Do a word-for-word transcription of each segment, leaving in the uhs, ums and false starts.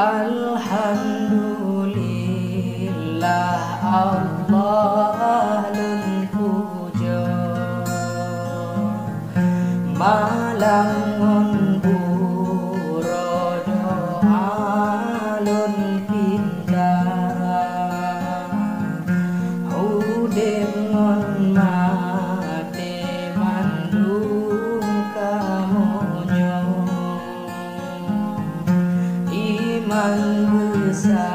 Alhamdulillah, Allah lôn pujoe. Malam ngon uroe doa lôn pinta, udeb ngon maté mandum kamoe nyoe. Iman beusa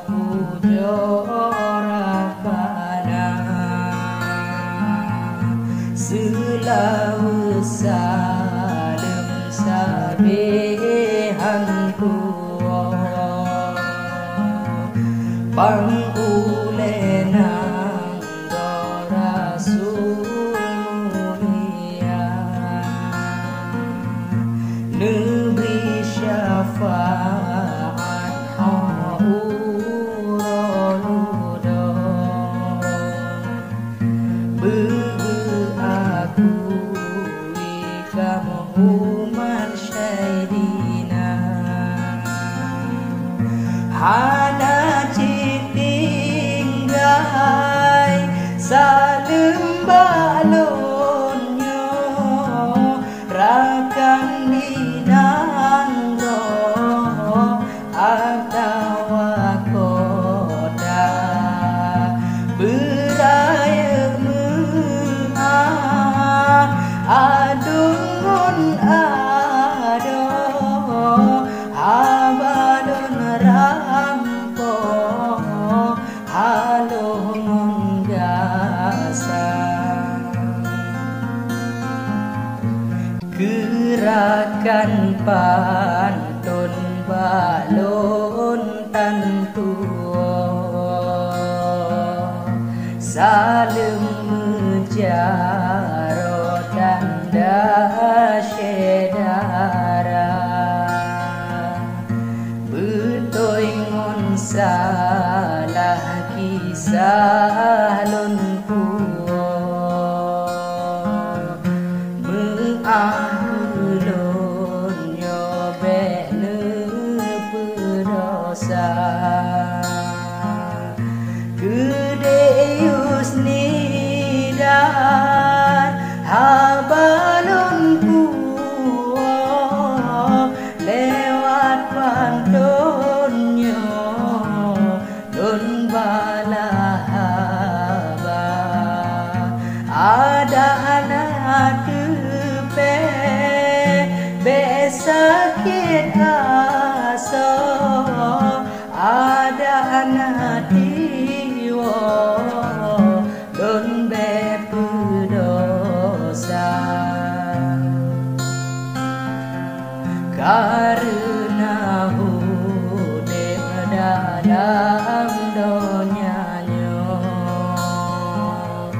Pujoe Rabbana, seulaweuet saleuem sabe han tuwoe. Pang ulée nanggroe Rasul mulia, neubri syafaat uroe dudoe. Beugeu akui kamoe umat Saidina, hana cit tinggai saleuem bak lôn nyoe. Rakan di nanggroe atawa kota, beurayeuk meu'ah aduen ngon adoe, haba lôn rampoe haloh ngon gasa. Keu rakan panton bak lôn tan tuwoe, saleuem meujaroe tanda syedara. Beutôi ngon salah kisah lôn puwoe, meu'ah keu lôn nyoe bék neupeudosa. Keudeh Yusni dan haba lôn puwoe, lewat panton nyoe lôn ba haba. Adak na teupée bék sakét asoe, adak na tiwoe lôn bék peudosa. Kareuna udeb dalam donya nyoe,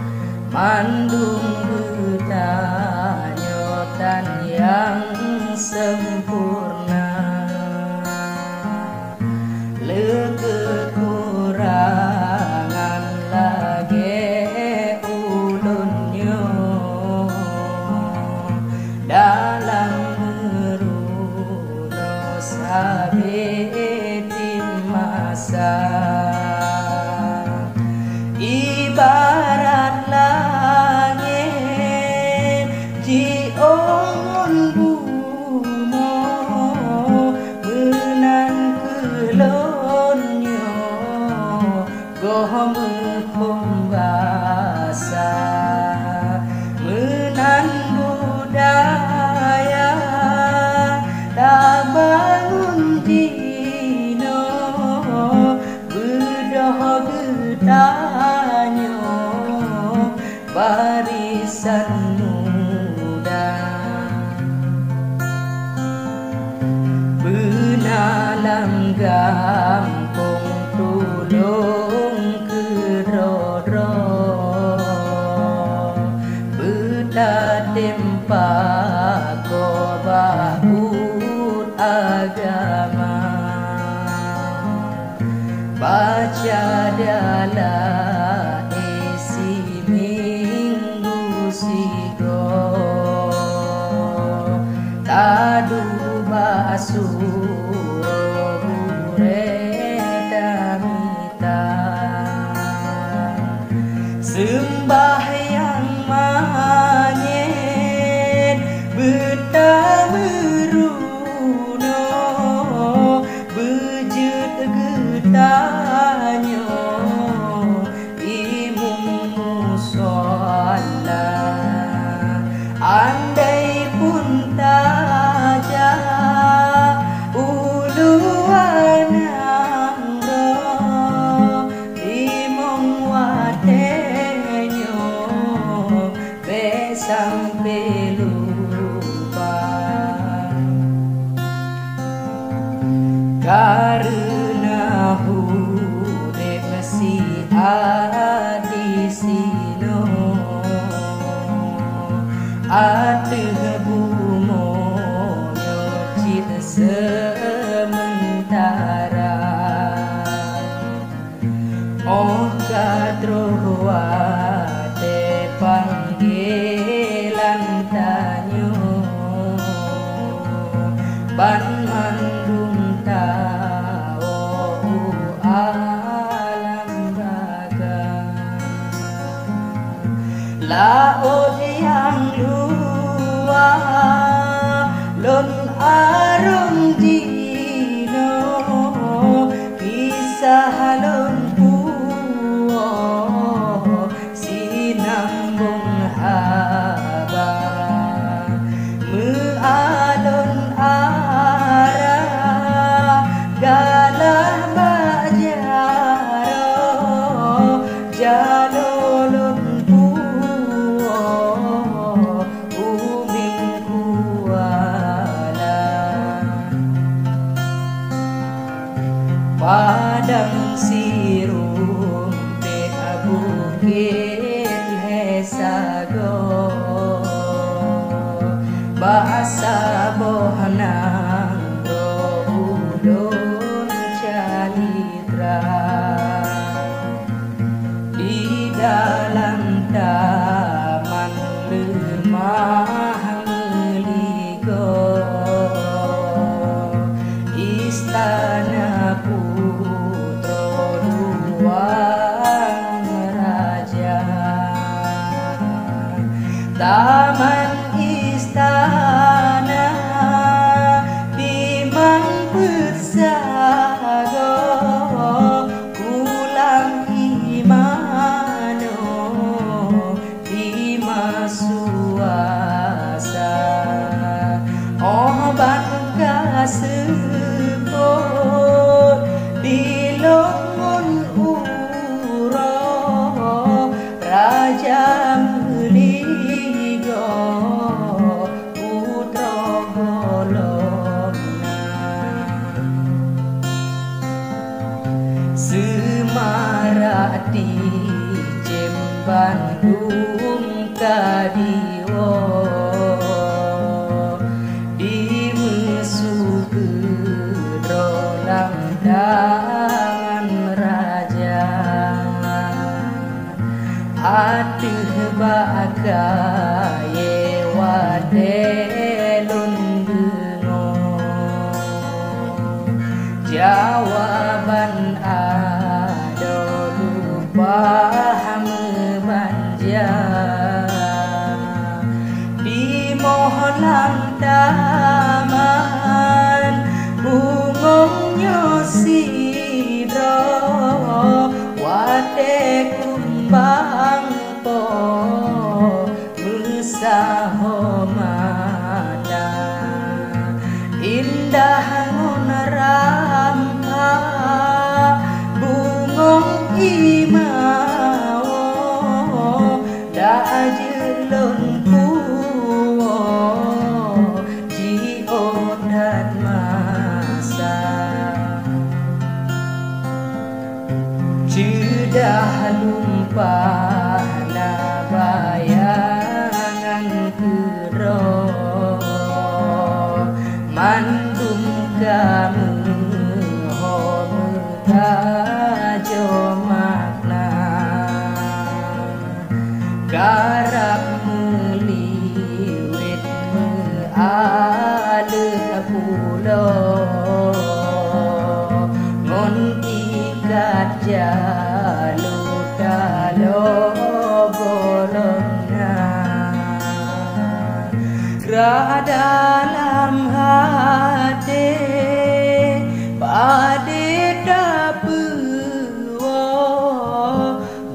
mandum geutanyoe tan nyang sempurna. Le keukurangan lagée ulôn nyoe, dalam meurunoe sabe tim masa. Ibarat langét jiôh ngon bumoe, meunan keuh lôn nyoe goh meuphom basa. Meunan budaya tabangun jinoe, beudôh geutanyoe barisan muda. Beuna lam gampông tulông keudroe-droe, beutatem pakoe bak buet agama. Baca dalah isi minggu sigoe, taduek bak surot Nyang manyét beutameurunoe, beujeuet geutanyoe imeum musalla. Andai pun tajak u luwa nanggroe, limong watée nyoe bék sampoe lupa. Kareuna udeb siat disinoe ateueh bumoe nyoe cit seumeutara. Óh ka troh watée panggilan tanyoe, banmandum tawoe u alam baka. Laôt nyang luwa lôn arông jinoe, kisah lôn puwoe sinambong haba. Meualon arah galah bak jaroe, jaloe lôn puwoe u Minggu Alam. Padang sirumpek bukét lhée sagoe, bak saboh nanggroe ulôn calitra. Di dalam taman leumah meuligoe, istana putroe dua raja. Taman istana dimang peusagoe, kulam imanoe dimasuasa. Óh ban ka seupôt dilông ngon uroe, raja meuligoe putroe gohlom na. Seumarak ticém bandum ka diwoe, dimeusu keudroe lam taman raja. Ateueh bak kayée watée lôn deungoe, jawaban adoe lumpah meubanja. Timoh lam taman bungong nyoe sidroe, watée kumbang po meusaho mata. Indah ngon rampak bungong imawoe, dak jeuet lôn puwoe jiôh that masa. Ceudah lumpah na bayangan keudroe, mandum ka meuho meugajoe makna. Karab meuliwet meualeueh pulo, ngon ikat jaloe taloe goe Dalam até padé tapeuwoe,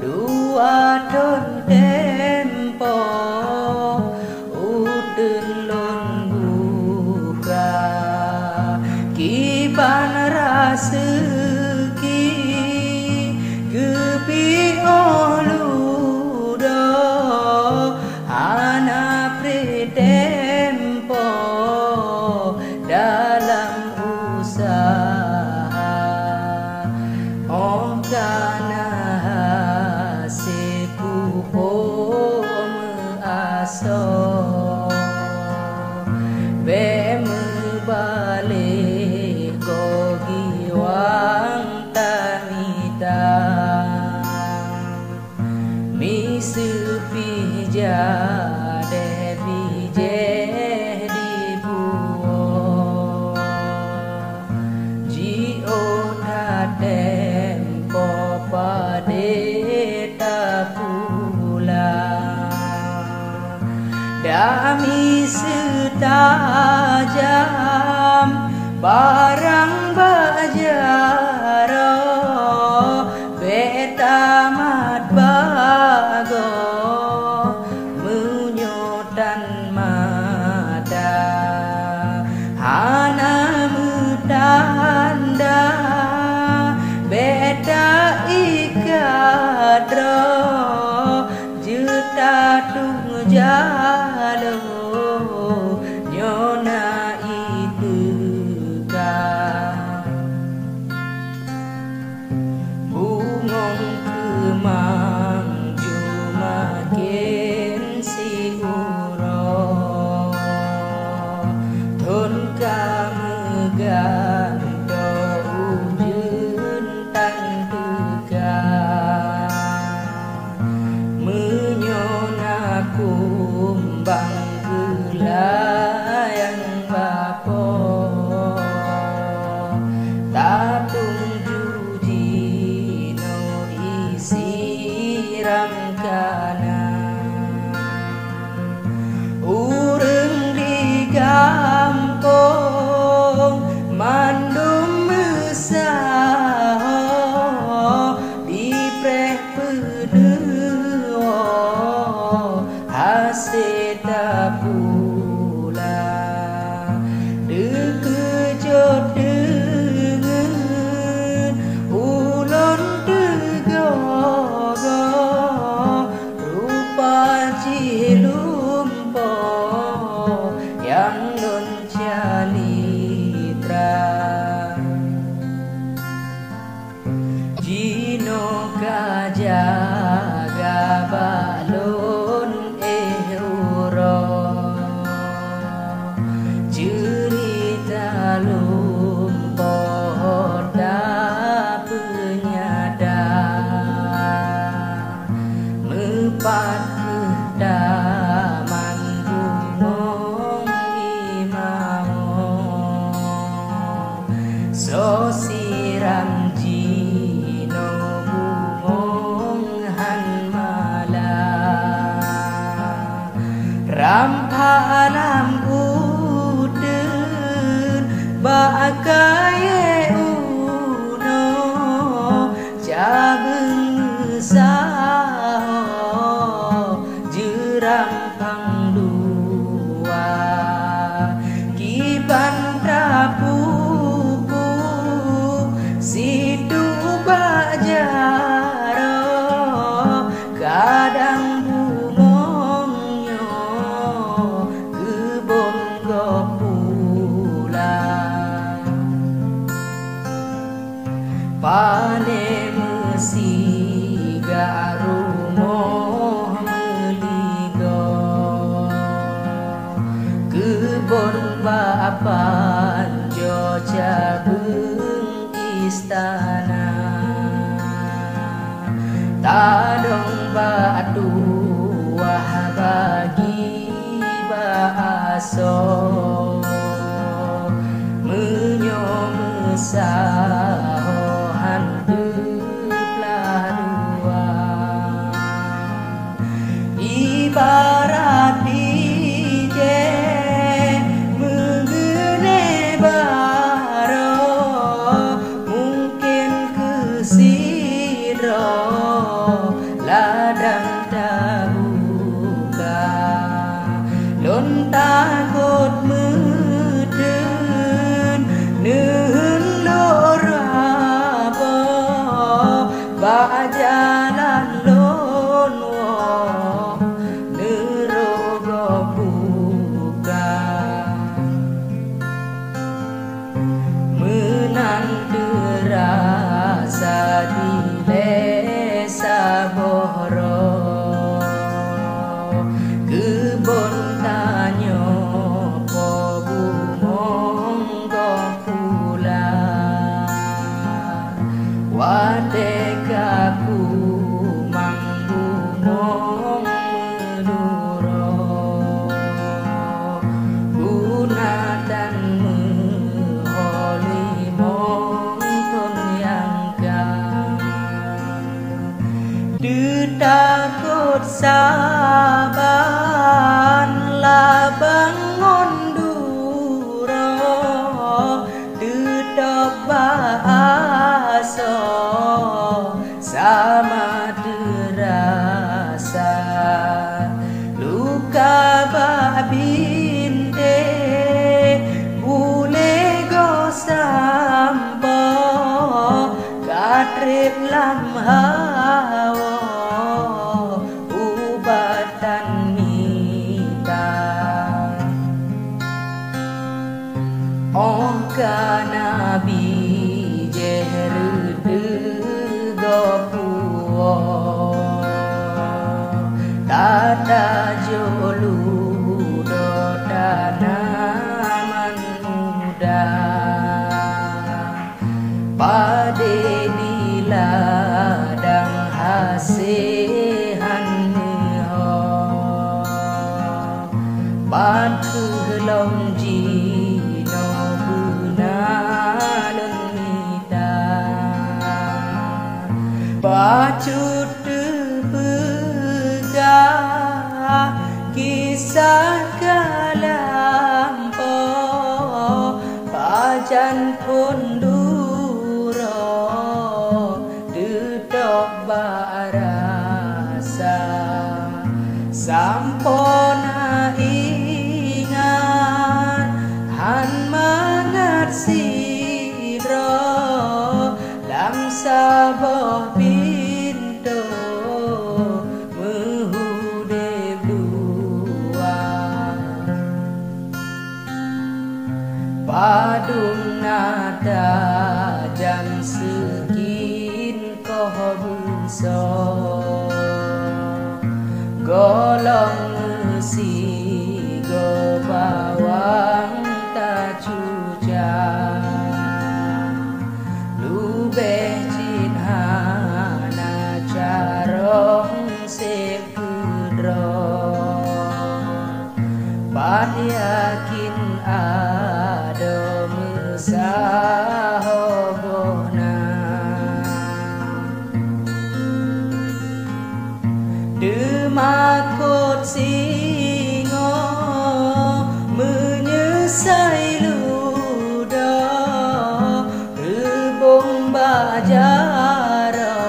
dua thon tempo uteuen lôn buka. Kiban raseuki geupeuôh ludoe, hana preh tempo dalam usaha. Óh ka na hasé kuphom meuasoe, bék meubalek gogiwang tamita. Miseue pih jadéh bijéh dipuwoe, jiôh that tempo padé tapulang. Dami seutajam parang bak jaroe, bék tamat bagoe meunyoe tan mata. Hana meutanda, bék taikat droe, jeuet tatueng jaloe nyoe na iteuka. Bungöng keumang jumaken siuroe, thon ka meugantoe ujeuen tan teuka. Meunyoe na kumbang geulayang bapoe, tatueng ju jinoe isiram kana. Ureuëng di gampông mandum meusaho, dipreh peudeuwoe hase tapula. Teukeujot deungon ulôn teugoe-goe, rupa jih lumpoe nyang lôn calitra. Jinoe ka jaga bak lôn éh uroe, ceurita lumpoe tapeunyata. Meupat kheueh taman bungöng imeum, soe siram jinoe bungöng han malam. Rampha lam uteuen bak kayée unoe, cabeueng meusaho jeurampang dua. Kiban tapupuk situbak jaroe, kadang bungöng nyoe keubon gob pulang. Pané meusiga rumoh meuligoe, keubon bak panjoe cabeueng istana. Tadong bak tuwah bagi bak asoe, meunyoe meusaho han teuplah dua. Ibarat bijéh Keubon tanyoe po bungong goh pula, watée ka kumang bungong meuduro. Guna tan meuho limong thon nyang ka. Teutakot saban labang ngon duroe, teutôb bak asoe sama teurasa. Luka bak bintéh puléh goh sampoe, ka treb lam hawa ubat tan mita. Óh ka Nabi jéh reuteuh gob puwoe, tatajok ludoe tanaman muda. Padé di ladang hasé han meuho, pat kheueh lom jinoe beuna lôn mita. Bacut teupeugah kisah ka lampôh, pajan phon duroe teutôb bak rasa. Sampoe na ingat han mangat sidroe, lam saboh pintoe meuhudeb dua. Padum na tajam seukin koh beusoe, golom meusigoe bawang tacuca. Leubeh cit hana carông sép keudroe, pat yakin adoe meusaho boh na. Teumakot singoh meunyeusai ludoe, reubông bak jaroe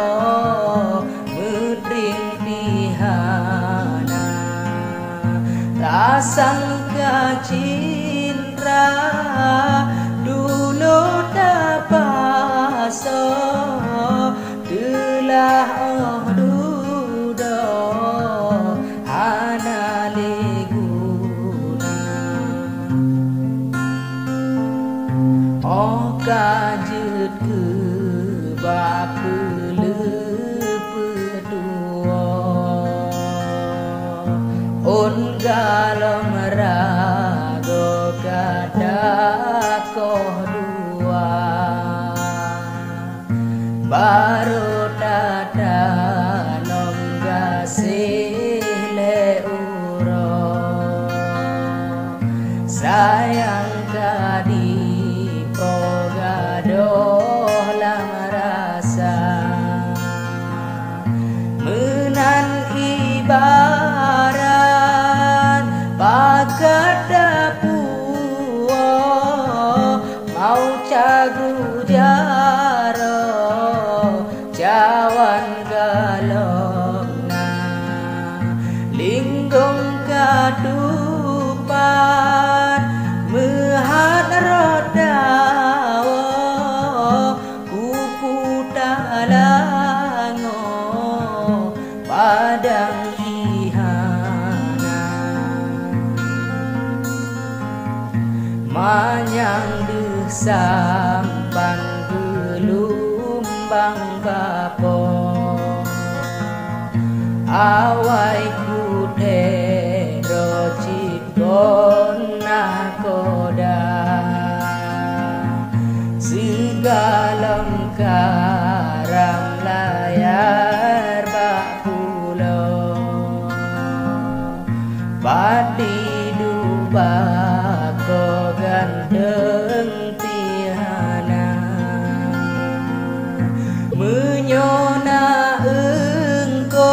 meutring pih hana. Tasangka cintra dulo tapasoe, teulah óh dudoe hana lé guna. Óh ka jeuet keu bak peuleupeue tuwoe, ôn galom ragoe ka takoh dua. Barô tatanom gaséh lé uroe, sayang ka dipoh gadôh lam rasa. Meunan ibarat pakat tapuwoe, mau cagu jaroe cawan galom na. Linggong ka tupat meuhat rot dawoe, kupu talangoe padang ihana. Manyang deuh sampan geulumbang bapoe, awai kuthée Padi duba ko ganteng pih hana. Meunyoe na eungkot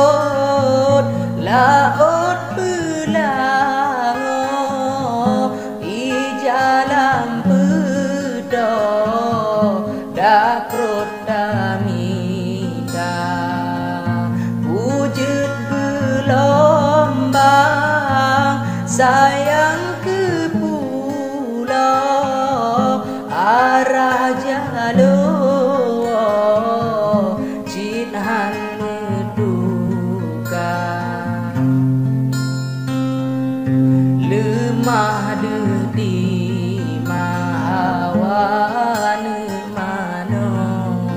laôt peulangoe, ija lam peutoe, takrot tamita. Bujeuet geulombang sayang keu pulo, arah jaloe cit han meutuka. Leumah deuh di mahawa neuk manoe,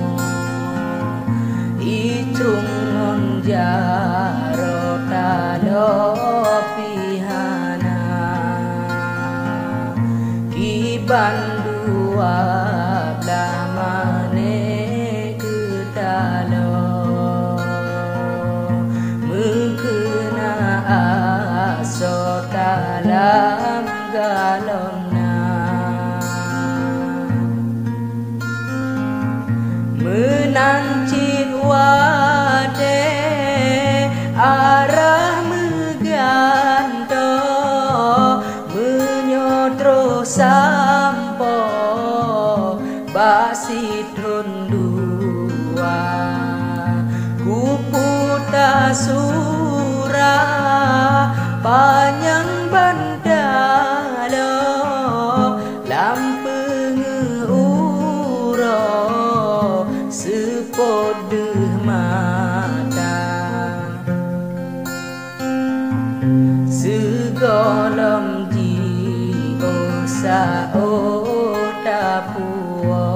icrong ngon jaroe taloe pih hana. Kiban dua blaih manéh geutaloe, meukeuna asoe talam galom na. Meunan cit watée arah meugantoe, meunyoe troh sampoe bak sithon dua, kuputa sura panyang ban taloe lam peungeuh uroe seupôt deuh mata. Sigohlom jiôh saôh tapuwoe,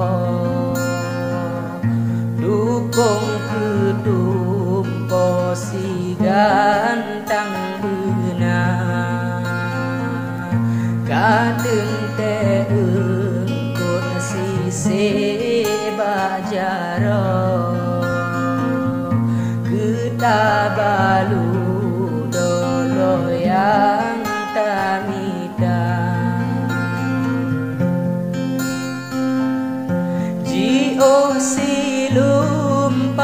dukong keu tumpoe sigantang beuna. Ka teuntée eungkot sisé bak jaroe, keu tabalu doloe nyang tamita. Jiôh silumpah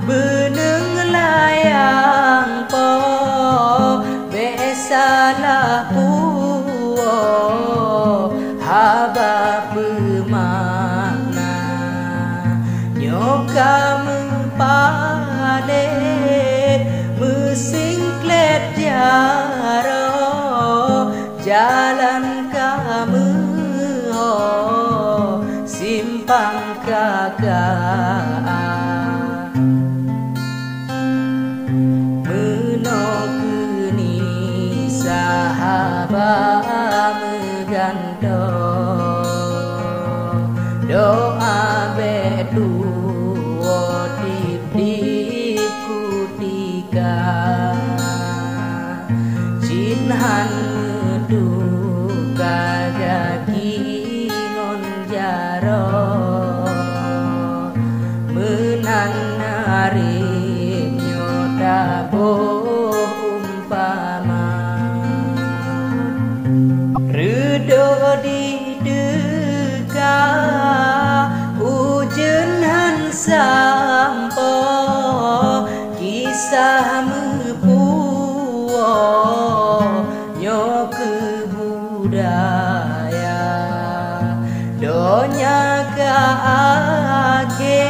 beuneung layang po, bék salah puwoe haba peumakna. Nyoe ka meupalét meusingklét jaroe, jalan ka meuho simpang K K A. Meunoe keuh ni sahaba meugantoe, doa bék tuwoe tiep-tiep kutika. Cit han meutuka gaki ngon jaroe, meunan areuet nyoe taboh umpama. Reudôk di teuka ujeuen han sampoe, kisah meupuwoe nyoe keu budaya. Donya ka akhé,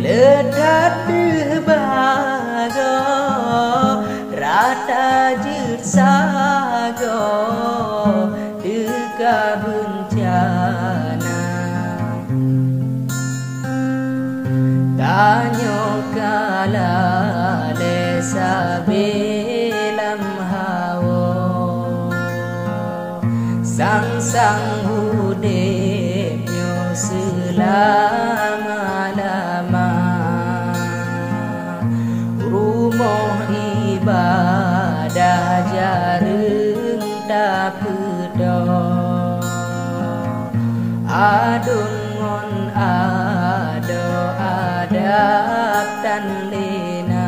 le that deuh bagoe, rata jeuet sagoe teuka beuncana. Tanyoe ka lalée sabe lam hawoe, sang-sang udeb nyoe seulama-lama. Rumoh ibadah jareueng tapeutoe, aduen ngon adoe adab tan lé na.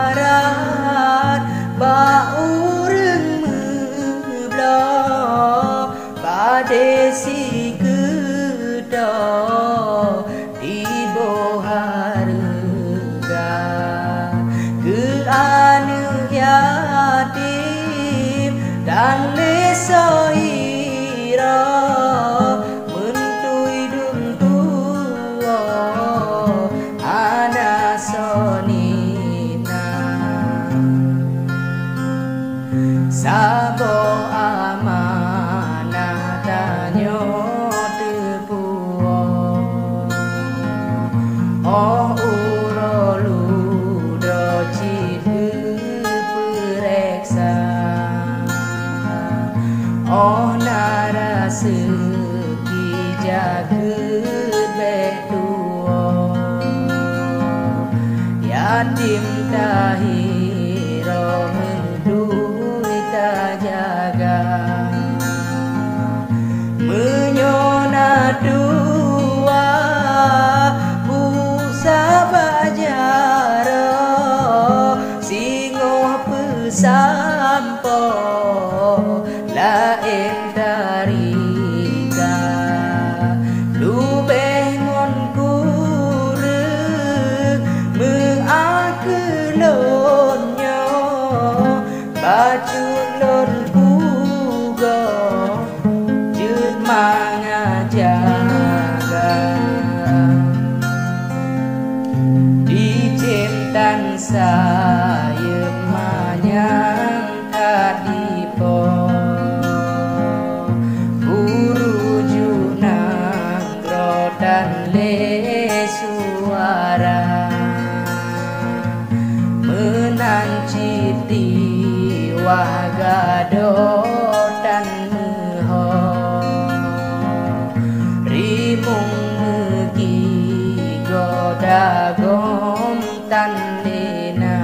Arat bak ureuëng meubloe, padé sikeudroe tiboh hareuga. Keu aneuëk yatim dan lé soe droe, meuntuidong tuwoe hana sonina. Saboh amanah tanyoe teupuwoe, óh uroe ludoe cit geupeureksa. Óh na raseuki jak keubiet tuwoe, yatim tahiroe meutui tajaga. Meunyoe na tuha busa bak jaroe, singoh peusampoe laén tarika. Leubeh ngon kureueng meuakeuh lôn nyoe, bacut lôn pugoe jeuet mangat jaga. Di cintan sayeuem manyang that dipo, buru ju nanggroe tan lé suara. Meunan cit tiwah gadôh tan meuho, rimueng meugigoe dagom tan lé na.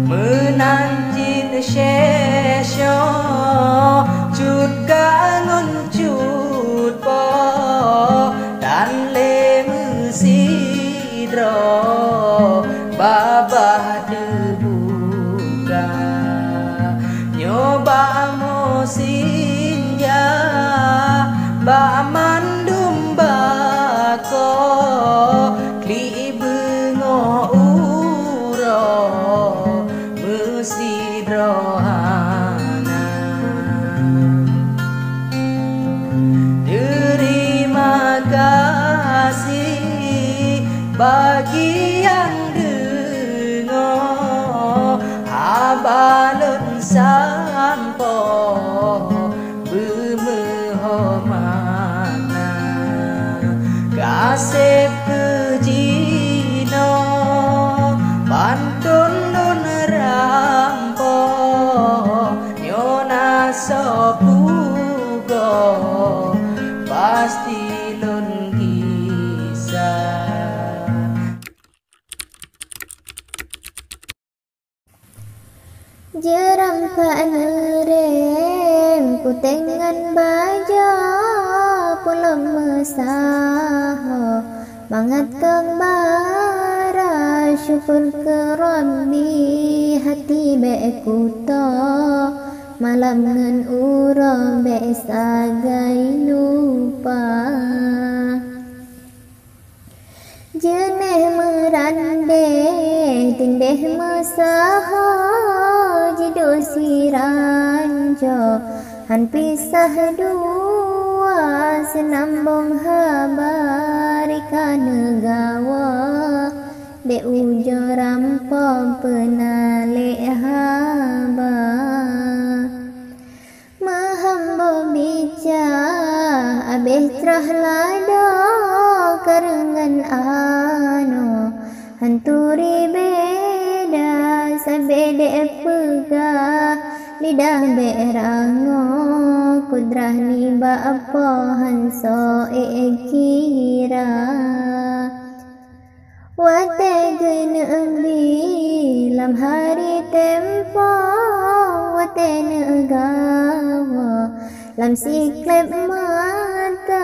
Meunan cit syesoe cut ka ngon cut po, tan lé meusidroe babah teubuka. Nyoe bak musim jak bak mandum bako, klik beungoh uroe meusidroe hana. Terima kasih bagi nyang deungoe haba lôn sampoe beumeuho makna. Gaséh keu jinoe pantôn lôn rampoe, nyoe na soe pugoe pasti lôn gisa. Jeurampak neurem kuténg ngon bajoe, pulom meusaho mangat kong bara. Syukur keu Rabbi hati bék kuto, malam ngon uroe bék sagai lupa. Jeuneh meurandeh, tindeh meusaho, jiduek siranjo, han pisah dua. Seunambong haba rika neugawa, bèk ujoe rampoe peuna lé haba. Meuhambo bica abéh trah lado, kareueng ngon anoe han turi beda. Sabé deuh peugah lidah bèk rangoe, kudrah nibak Po han soe ék kira. Watèe geuneuk bi lam hari tempo, watèe neugawa lam siklep mata.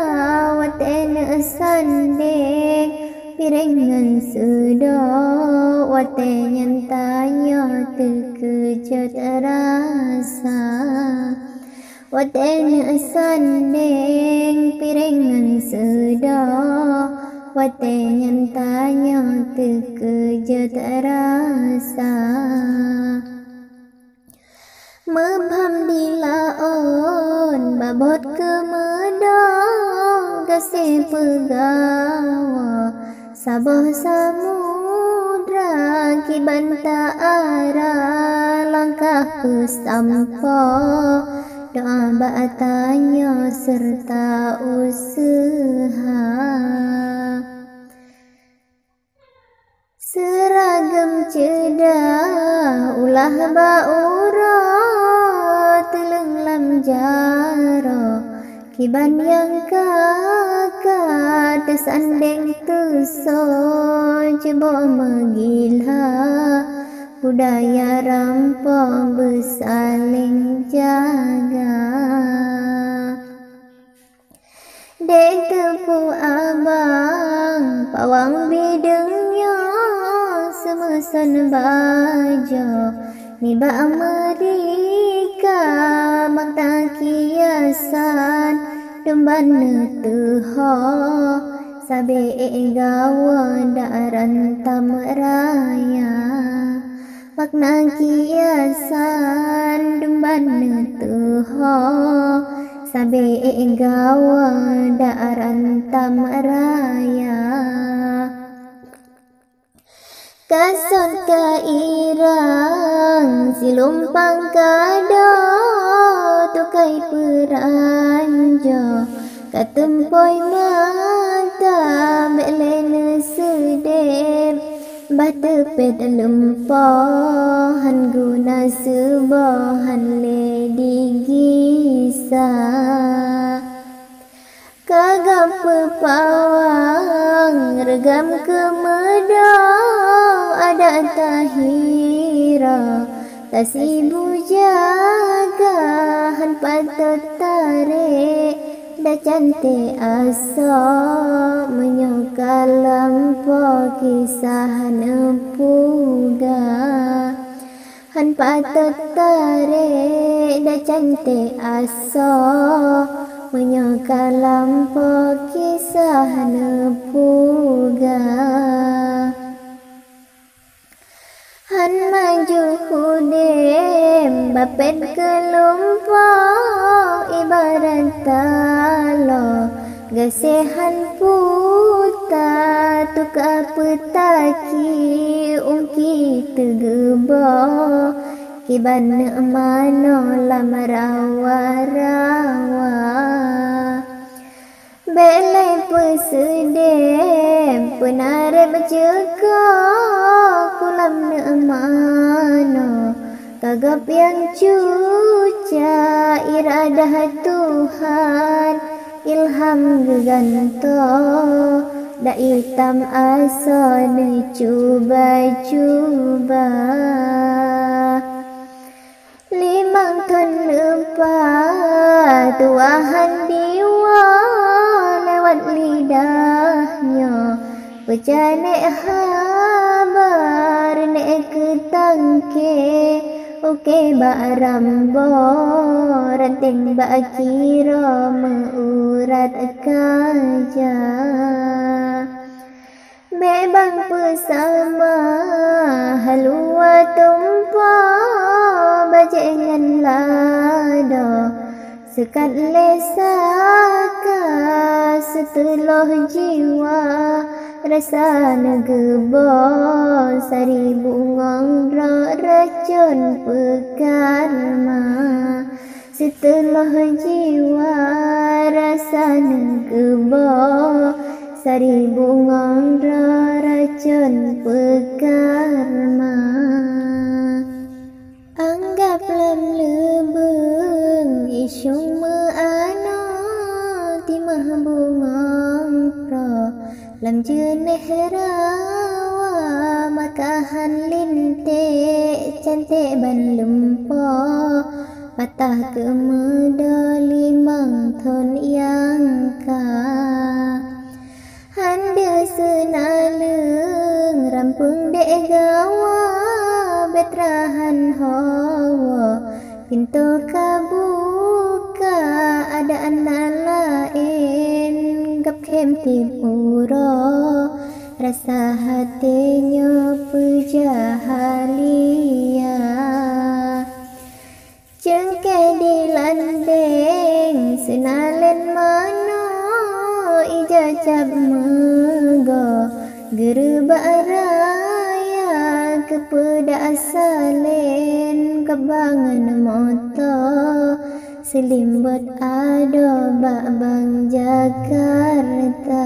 Watée neusandeng piréng ngon seudoe, watée nyan tanyoe teukeujot rasa. Watée neusandeng piréng ngon seudoe, watée nyan tanyoe teukeujot rasa. Meubham di laôt babot keumeudoe, gaséh peugawa saboh samudra, kiban ta ara langkah peusampoe, doá bak tanyoe seureuta useuha. Seuragam ceudah ulah bak uroe, teuleueng lam jaroe kiban nyang ka-ka, teusandeng teusoe cuboh meugila, budaya rampoe beusaléng jaga. Dék teupeu abang pawang bideueng nyoe, seumeuson bajoe nibak meurika, makna kiasan dum ban neuteuho, sabé ék gawa dak rantam raya. Makna kiasan dum ban neuteuho, sabé ék gawa dak rantam raya. Ka sot ka irang silumpang kado, tukai peuranjoe ka teumpôi mata, bék lé neuseudeb. Bah teupet lumpoe, han guna seuboh, han lé digisa. Ka geupeupawang reugam keumeudoe, adat tahira tasibu jaga, han patot tarek dak canték asoe, meunyoe ka lampôh kisah neupeugah. Han patot tarek dak canték asoe, meunyoe ka lampôh kisah neupeugah. Han maju udeb bapet keu lumpoe, ibarat taloe gaséh han puta, tuka peutaki ungki teugeuboh, kiban neuk manoe lam rawa-rawa. Bék lé peuseudeb peunareb ceukoh, kulam neuk manoe ka gob nyang cuca, iradah Tuhan ilham geugantoe, dak itam asoe neucuba-cuba. Limong thon leupah tuha han diwoe, lewat lidah nyoe peucanék haba, reunék keu tangke, uke bak rambo, ranténg bak kiroe meu-urat kaja. Bék ban peusamah haluwa tumpôk, bajée ngon lado seukat lé saka, siteulôh jiwa rasa neugeuboh, saribu ngon droe racon peukarma. Siteulôh jiwa rasa neugeuboh, saribu ngon droe racon peukarma. Anggab lam leubeueng isong meuanoe, timah bungong proe lam jeuneh rawa, makahan linték canték ban lumpoe, patah keumeudo limong thon nyang ka. Naleueng rampung dék gawa, bék rahan hawa, pintoe ka buka, adak na laén gab khém tieb uroe, rasa até nyoe peujah halia. Cengkeh di landeng, seunalén manoe, ija cap meugoe, geureubak raya, keupeudak salén, kabangan moto, seulimbot adoe bak Bank Jakarta.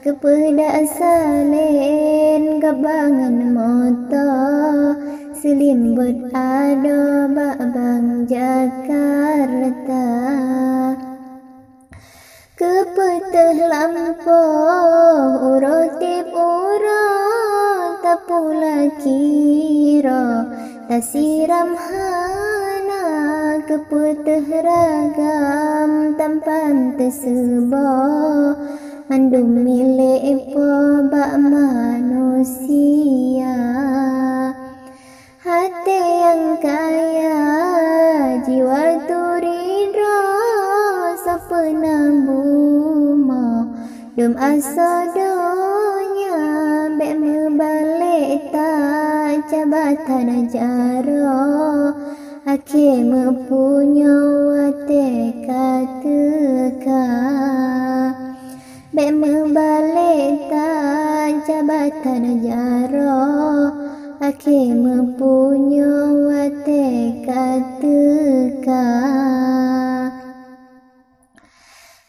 Keupeudak salén, kabangan moto, seulimbot adoe bak Bank Jakarta. Keupeuteuh lampôh uroe tieb uroe, tapula kiroe, tasiram hana, keupeuteuh ragam tampan teuseuboh, mandum milék Po bak manusia. Até nyang kaya, jiwa turi droe, sapeue na bumoe, dum asoe donya, bék meubalék that, caba that jaroe, akhé meupunyueng watée ka teuka. Bék meubalék that, caba that jaroe, akhé meupunyueng watée ka teuka.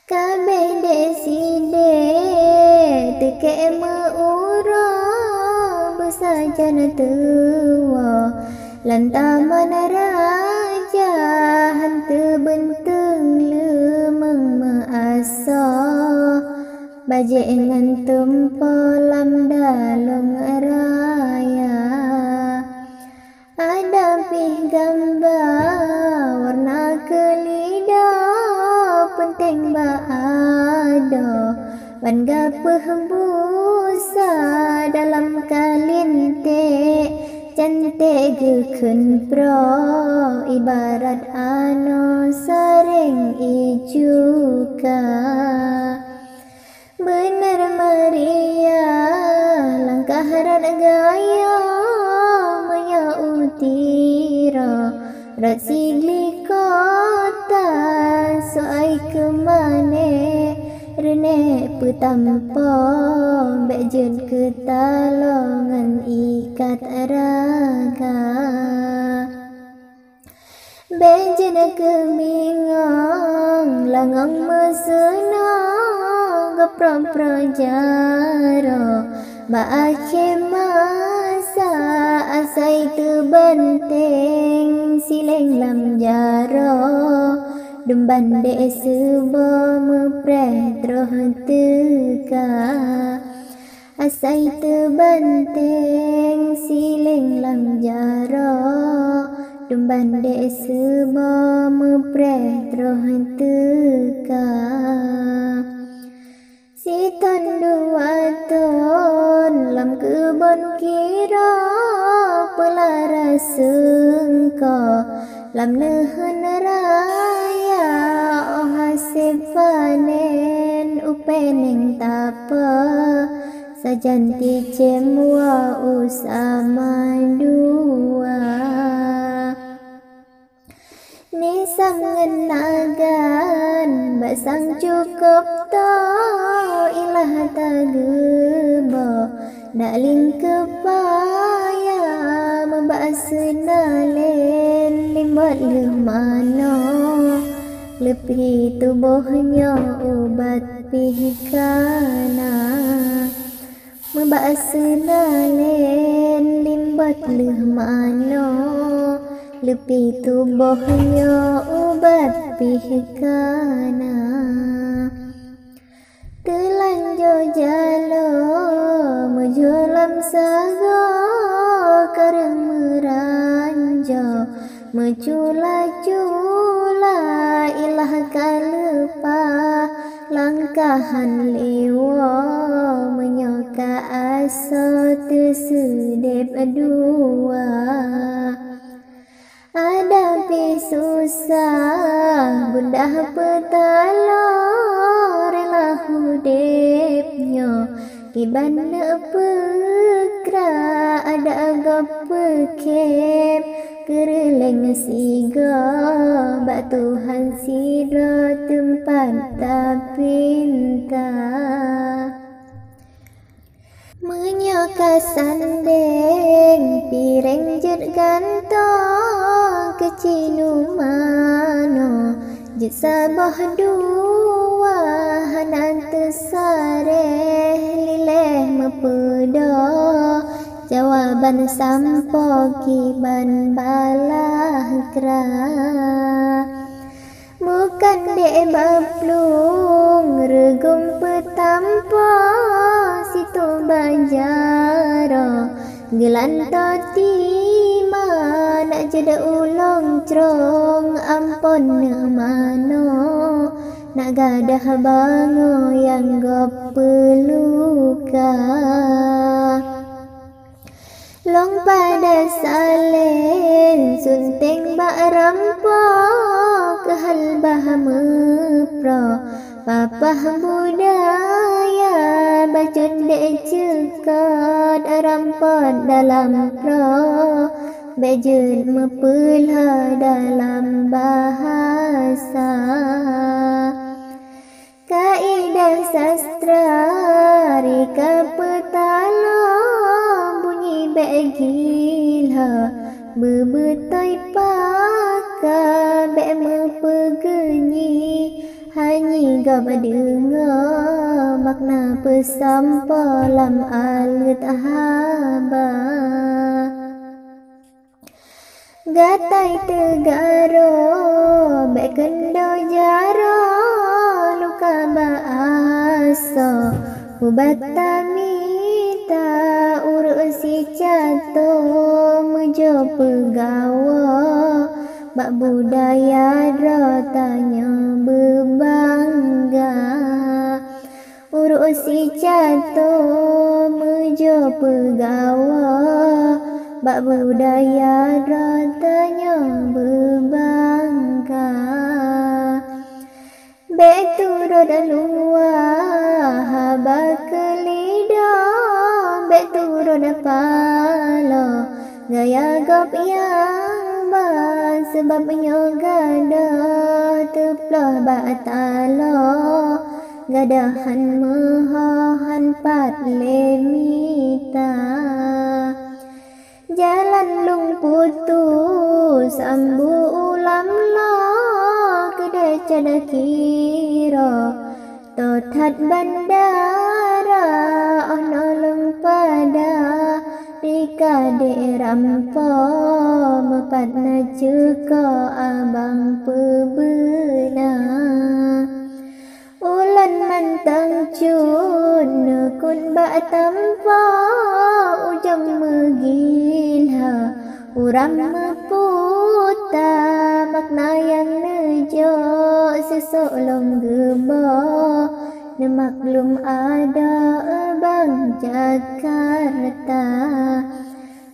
Ka bék dék sidék, teukek meu-uroe, beusajan tuwoe, lam taman raja, han teubeunteung leumeung meuasoe, bajée ngon tumpoe lam dalong raya. Adak pih gamba, warna keulidoe, peunteng bak adoe, ban gapeuh busa dalam kalin tée, canték geukheun proe, ibarat anoe saréng ijuka. Beuneueh meuria, langkah rot gaya, meunyoe u Tiro, rot sigli kota, soai keumané, reunék peutampoe, bék jeuet keu taloe ngon ikat raga. Bék jeuet keu bingong, langong meuseunoe, geuprok-prok jaroe, bak akhé masa, asai teubanteng, sileng lam jaroe, dum bandék seuboh meupreh troh teuka. Asai teubanteng sileng lam jaroe, dum bandék seuboh meupreh troh teuka. Sithon dua thon lam keubon Tiro, peulara seungko lam neuheun raya, óh hasé panen, upée néng tapoh, sajan ticém woe u Samadua. Nisam ngon nagan, bak sang cukôp toe, ilah tageuboh, dak lingkeu paya, meubak seunalén, limbot lheueh manoe, leupie tuboh nyoe ubat pih kana. Meubak seunalén limbot lheueh manoe, leupie tuboh nyoe ubat pih kana. Teulanjô jaloe meujôh lam sagoe, kareueng meuranjô meucula-cula, ilah ka leupah Langkahan lé woe meunyoe ka asoe teuseudeb dua. Adak pih susah gundah peutaloe reulah udeb nyoe. Kiban neupeukra adak gob peukhém, keureuleng sigoe bak Tuhan sidroe teumpat tapinta. Meunyoe ka sandeng piréng jeuet gantong keucinumanoe, jeuet saboh dua hana teusareh, liléh meupeudoe jawaban sampoe kiban balah kra. Bukon dék baplueng reugum peutampoe, situbak jaroe geulantoe tima, nak jeuet ulông crông ampôn neumanoe, nak gadôh bangoe nyang gob peuluka. Lông pada salén sunteng bak rampoe, keuhai bah meuproe papah budaya, bacut dék ceukot rampot dalam proe, bék jeuet meupeulha dalam bahasa. Kaidah sastra rika peutaloe, bunyi bék gila, beubeutôi paka bék meupeugeunyi, hanyi gob deungoe makna peusampoe lam aleuet haba. Gatai teugaroe bék keundo jaroe, luka bak asoe ubat tamita, ureuëng sicatoe meujoe peugawoe, bak budaya droe tanyoe beubangga. Ureuëng sicatoe meujoe peugawoe, bak budaya droe tanyoe beubangga. Bék turot luwa haba keulidoe, bék turot paloe gaya gob nyang ban, sabab nyoe gadôh teuploh bak taloe, gadôh han meuho han pat lé mita. Jalan lôn putôh sambu u lam loe, keudeh cot kiroe toe that bandara, oh noe lôn pada rika dék rampoe, meupat na ceuko abang peubeuna. Ulôn mantong cut neukot bak tampoe, ujong meugila uram meuputa, makna nyang neujok seusok lôn geuboh, neumaklum adoe bang Jakarta.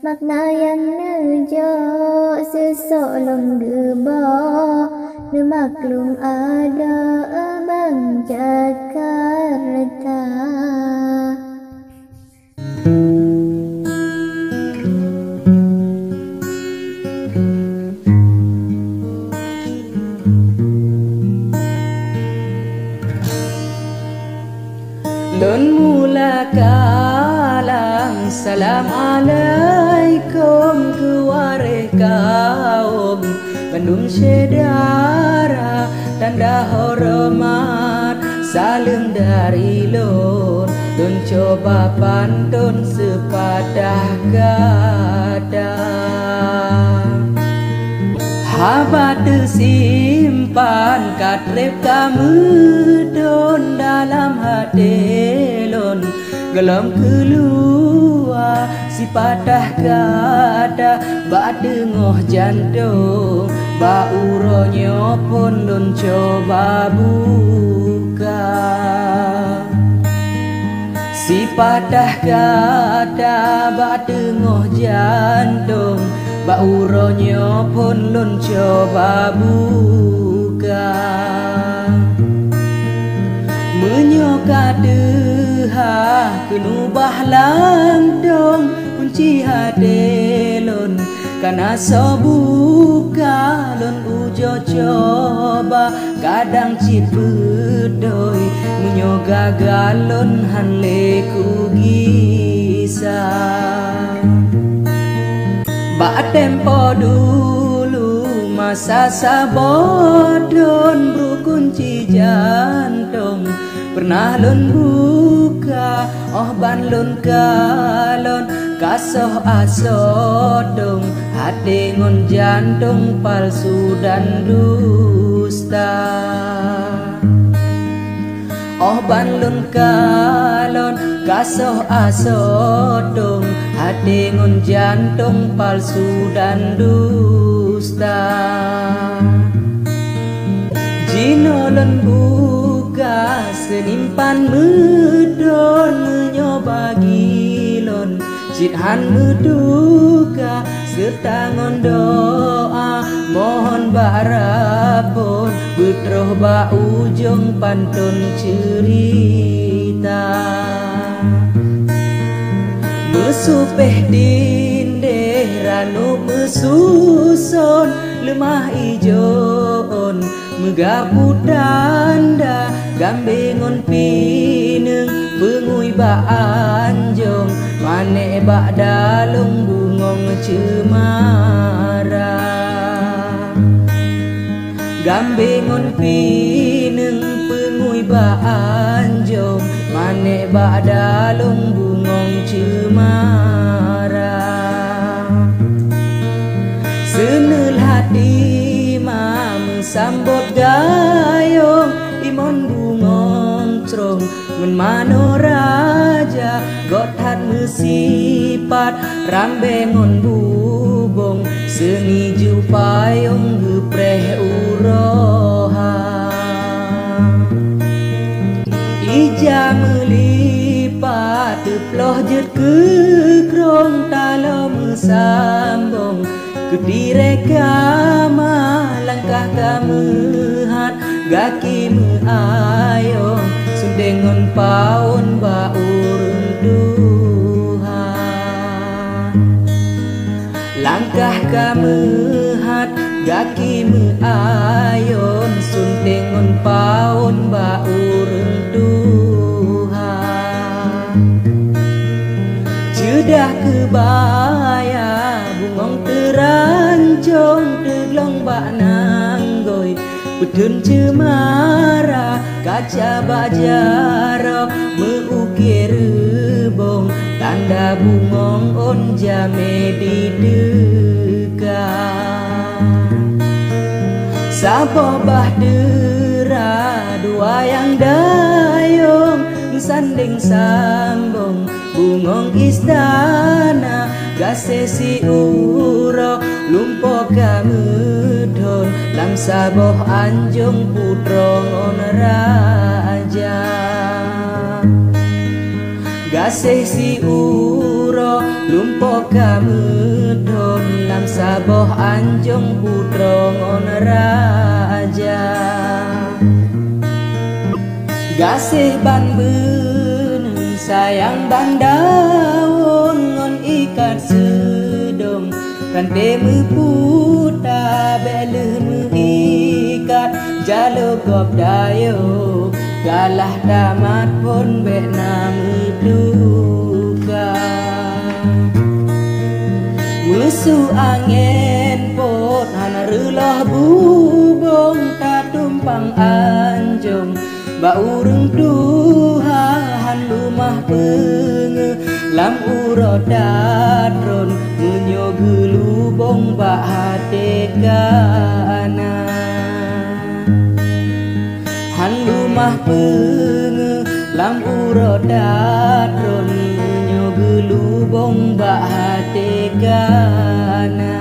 Makna nyang neujok seusok lôn geuboh, neumaklum adoe bang Jakarta. Lôn mula kalam, salam alaikum keu waréh kaum bandum syedara, tanda horeumat saleuem dari lôn, lôn cuba panton seupatah kata. Haba teusimpan ka treb ka meudon dalam até lôn, gohlom keuluwa sipatah kata bak teungoh jantông, bak uroe nyoe phon lôn cuba buka. Patah kata bak teungoh jantong, bak uroe nyoe phon lôn cuba buka. Meunyoe ka teuhah keuneubah lam dong, kunci até lôn ka na soe buka. Lôn ujoe cuba, kadang cit beutôi, meunyoe gagal lôn hán lé kugisa. Bak tempo dulu masa saboh thon, brok kunci jantong pernah lôn buka. Óh ban lôn kalon, ka soh asoe dong, até ngon jantong palsu dan dusta. Óh ban lôn kalon, ka soh asoe dong, até ngon jantong palsu dan dusta. Jinoe lôn buka seunimpan meuthon, meunyoe bagi lôn cit hán meuduka, seureuta ngon doa mohon bak Rabbon, beutroh bak ujong panton ceurita. Meusupéh tindéh ranub meususon, leumah ijon meugapu tanda, gambé ngon pineung peungui bak anjong, manéh bak dalông bungong ceumara. Gambé ngon pineung peungui bak anjong, manéh bak dalông bungong ceumara. Seuneulhati ma meusambot gayong, imon bungong crông ngon manoe raja, göt that meusipat rambée ngon bubông, seungi ju payông geupreh uroe ha. Ija meulipat teuploh jeuet keu krông, taloe meusambông keu tirée kama, langkah ka meuhat gaki meuayông, sunténg ngon pawon bak ureuëng tuha. Langkah ka meuhat gaki meuayông, sunténg ngon pawon bak ureuëng tuha. Ceudah keubaya bungong teurancong, teuglong bak nanggôi peutheun ceumara, kaca bak jaroe meu-ukie reubông, tanda bungong ôn jamé diteuka. Saboh bahtera dua nyang dayông, meusandéng sambông bungong istana, gaséh siuroe lumpoe ka meuthon lam saboh anjông putroe ngon raja. Gaséh siuroe lumpoe ka meuthon lam saboh anjông putroe ngon raja. Gaséh ban beuneung sayang ban dawon, ngon ikat seudong ranté meuputa, bék lheueh meuikat jaloe gob dayông, galah tamat phon bék na meutuka. Meusu angén pot hana reuloh bubông, tatumpang anjông bak ureuëng tuha, hán lumah peungeuh lam uroe tatrôn, meunyoe geulubông bak até ka na. Hán lumah peungeuh lam uroe tatrôn, meunyoe geulubông bak até ka na.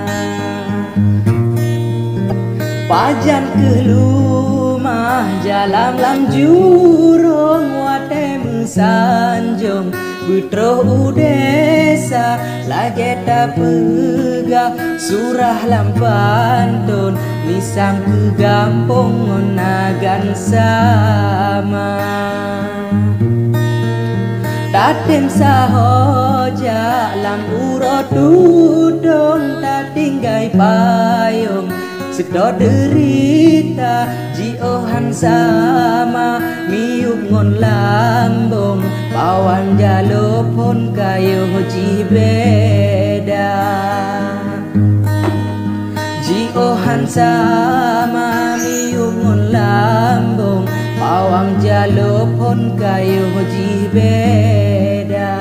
Pajan kheueh lumah jalam lam jurông, watée meusanjông Beutroh u desa lagée tapeugah surah lam pantôn, misang keu gampông ngon nagan sama. Tatem sahoe jak lam uroe tudong, tatinggai payong. Seutôt deurita jiôh han sama, miyueb ngon lambông, pawang jaloe phon ka yoh jih beda. Jiôh han sama, miyueb ngon lambông, pawang jaloe phon ka yoh jih beda.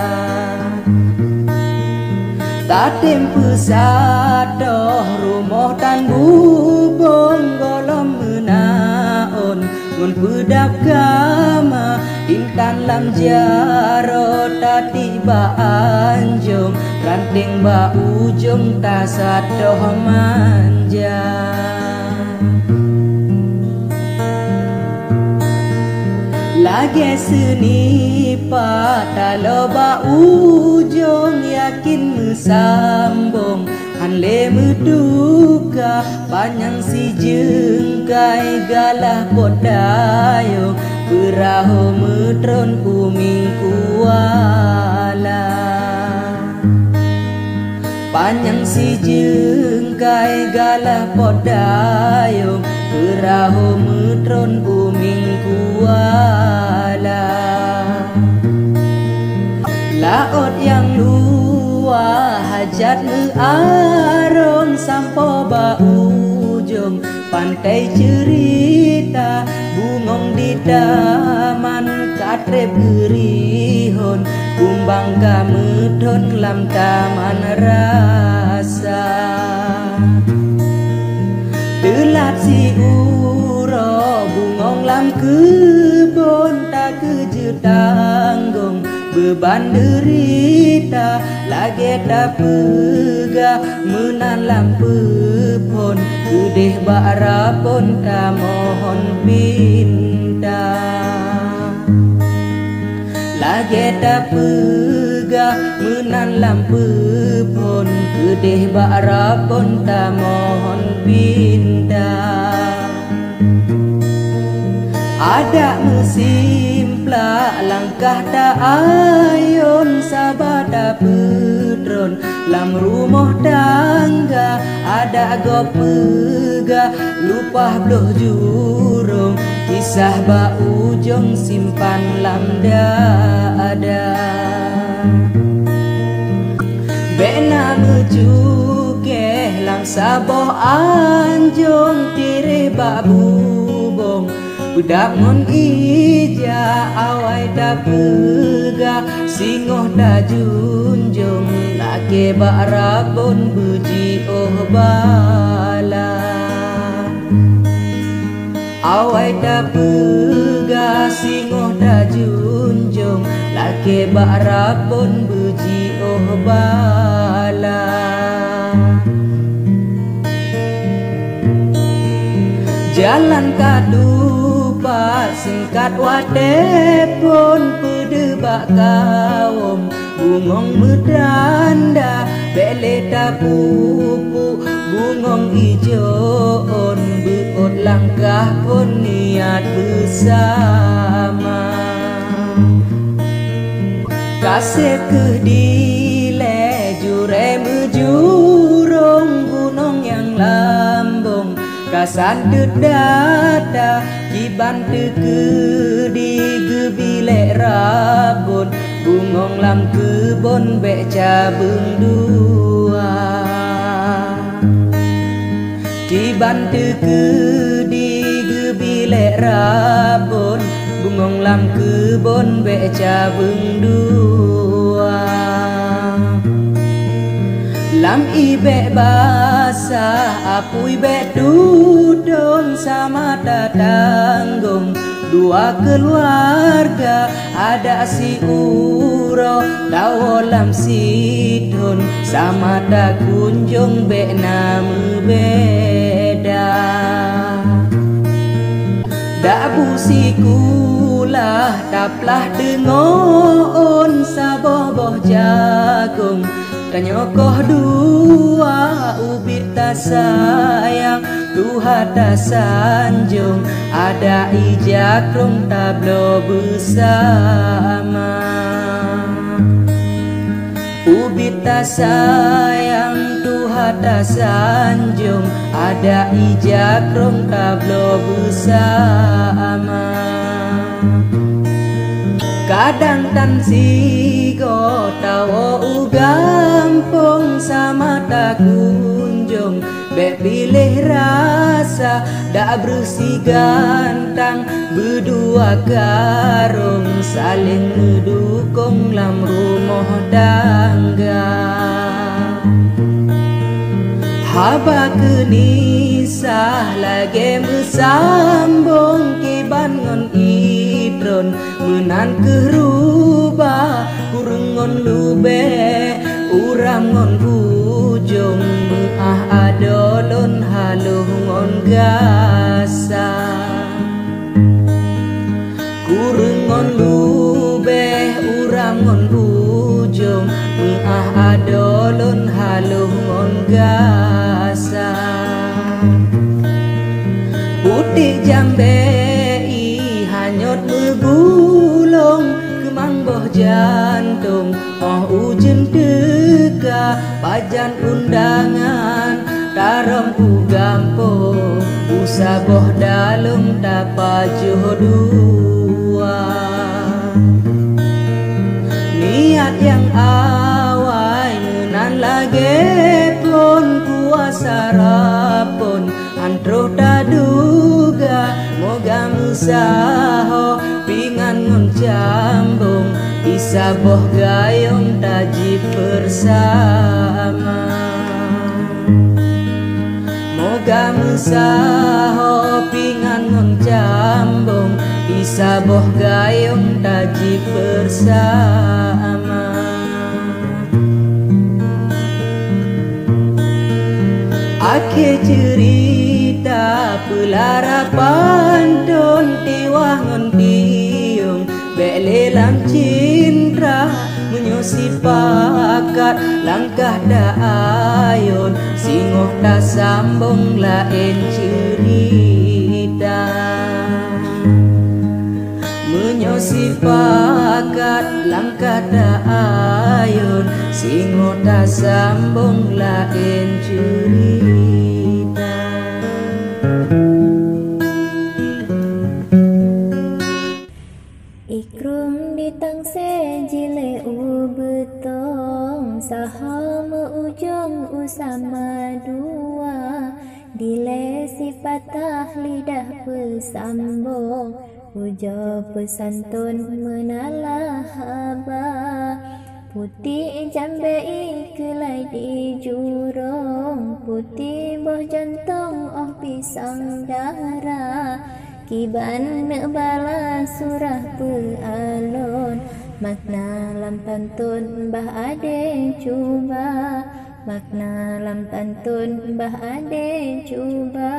Tatem peusadoh rumoh tan bubông, gohlom meunaôn ngon peudab kama. Intan lam jaroe tatiek bak anjông, ranténg bak ujông tasadoh manja. Lagée seunipa taloe bak ujông, yakin meusambông han lé meutuka. Panyang sijeungkai galah pot dayong, peurahô meutron u Minggu Wala. Panyang sijeungkai galah pot dayong, peurahô meutron u Minggu Wala. Laôt nyang luwa hajat meuarông, sampoe bak ujông pantai ceurita. Bungöng di taman ka treb geurihon, kumbang ka meuthon lam taman rasa. Teulat siuroe bungöng lam keubon, takeujeuet tanggông beuban deurita. Lagée tapeugah meunan lam peuphon, keudeh bak Rabbon tamohon pinta. Lagée tapeugah meunan lam peuphon, keudeh bak Rabbon tamohon pinta. Adak meusimplak langkah ta-ayon, saba tapeutron lam rumoh tangga. Adak gob peugah lupah bloh jurông, kisah bak ujông simpan lam dada. Bék na meucukéh lam saboh anjông, tireh bak bubông, peudab ngon ija. Awai tapeugah singoh tajunjông, lakée bak Rabbon beujiôh bala. Awai tapeugah singoh tajunjông, lakée bak Rabbon beujiôh bala. Jalan ka tupat, singkat watée phon, peudeuh bak kawöm bungöng meutanda. Bék lé tapupuk bungöng ijo ôn, beuôt langkah phon niet beusama. Ka seb kheueh dilée jurée meujurông, gunong nyang lambông ka santeuet data. Kiban teukeudi geubi lé Rabbon, bungöng lam keubon bék cabeueng dua. Kiban teukeudi geubi lé Rabbon, bungöng lam keubon bék cabeueng dua. Lam ié bék basah, apui bék tutong, sama tatanggong dua keuluwarga. Adak siuroe tawoe lam sithon, sama takunjong bék na meubeda. Dak bu sikula Taplah teungoh ôn saboh boh jagong, tanyoe koh dua ubit tasayang, tuha tasanjong, adak ija krong tabloe beusama. Ubit tasayang, tuha tasanjong, adak ija krong tabloe beusama. Kadang tan sigoe tawoe u gampông sama takunjong, bék piléh rasa, dak breuh sigantang, beudua karông saléng meudukong lam rumoh tangga. Haba keunisah lagée meusambong kiban ngon itron, meunan kheueh rubah kureueng ngon lubée, uram ngon ujong, meuáh adoe lôn haloh ngon gasa. Kureueng ngon lubée, uram ngon ujong, meuáh adoe lôn haloh ngon gasa. Putéh jambée i hanyot meugulong, keumang boh jantông, óh ujeuen teuka, pajan undangan, tarông u gampông, u saboh dalông tapajoh dua. Niat nyang awai meunan lagée phon kuasa rapon, han troh taduga, moga meusaho pingan ngon cambong, i saboh gayong tajieb beusama. Moga meusaho pingan ngon cambong, i saboh gayong tajieb beusama. Akhé ceurita peularapan thon tiwah ngon tiong, bék lé lam cintra. Meunyoe sipakat langkah ta ayôn, singoh tasambong laén ceurita. Meunyoe sipakat langkah ta ayôn, singoh tasambong laén ceurita. Ikrong di tangse jilée u beutong, saho meu-ujong u sama dua. Dilée sipatah lidah peusambong, ujoe peusanton meunala haba. Putéh jambée i keulai di jurong, putéh boh jantong óh pisang dara. Kiban neuk bala surah peualon, makna lam pantôn bah adé cuba, makna lam pantôn bah adé cuba.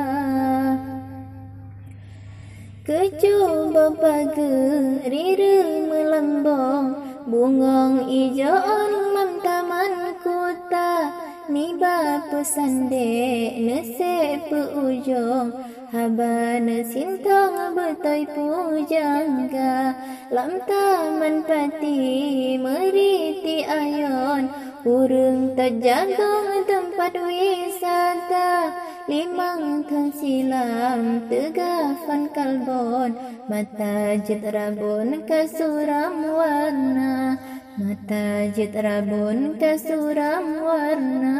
Keucuba pageue rireue meulambong, bungong ijo ôn lam taman kuta, nibak peusandé neusék peu-ujong, haba neusintong beutôi pujangga. Lam taman pati meuriti ayôn, ureuëng tajagong teumpat wisata. Limong thon silam teuga van kalbon, mata jeuet rabon ka suram warna, mata jeuet rabon ka suram warna.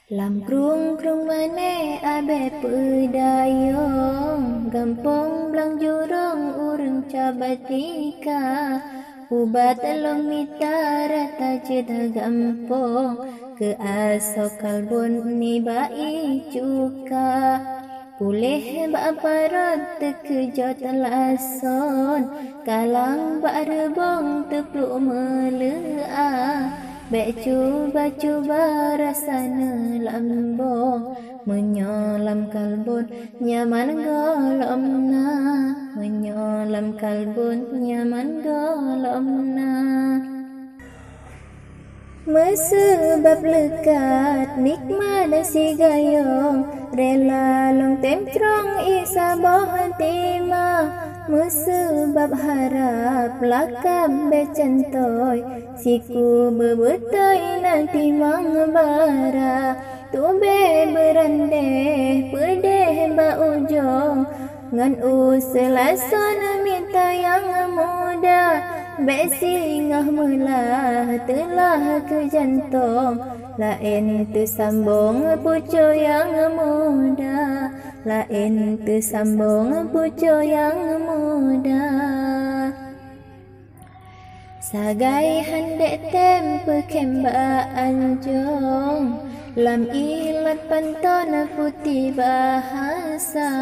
Lam krueng-krueng mané abée peudayong, gampông blang jurông ureuëng cabatika. Ubat lôn mita rata jeuet gampông, keu asoe kalbon nibak ié cuka. Puléh bak parot teukeujot lason, kalang bak reubong teupluek meuleuah. Bék cuba-cuba rasa neulambong, meunyoe lam kalbon nyaman gohlom na. kalbon nyaman gohlom na. Meuseubab leukat nikmat sigayong, rela lôn tem trong ié saboh tima. Meuseubab harab lakam beucantoi, siku beubeutôi na timang bara. Tubée beurandeh peudeh bak ujong, ngon u seulason mita nyang muda. Bék singoh meulah teulah keu jantong, laén teusambong pucok nyang muda, laén teusambong pucok nyang muda. Sagai handék tem peukhém bak anjong, lam ilat panton putéh bahasa.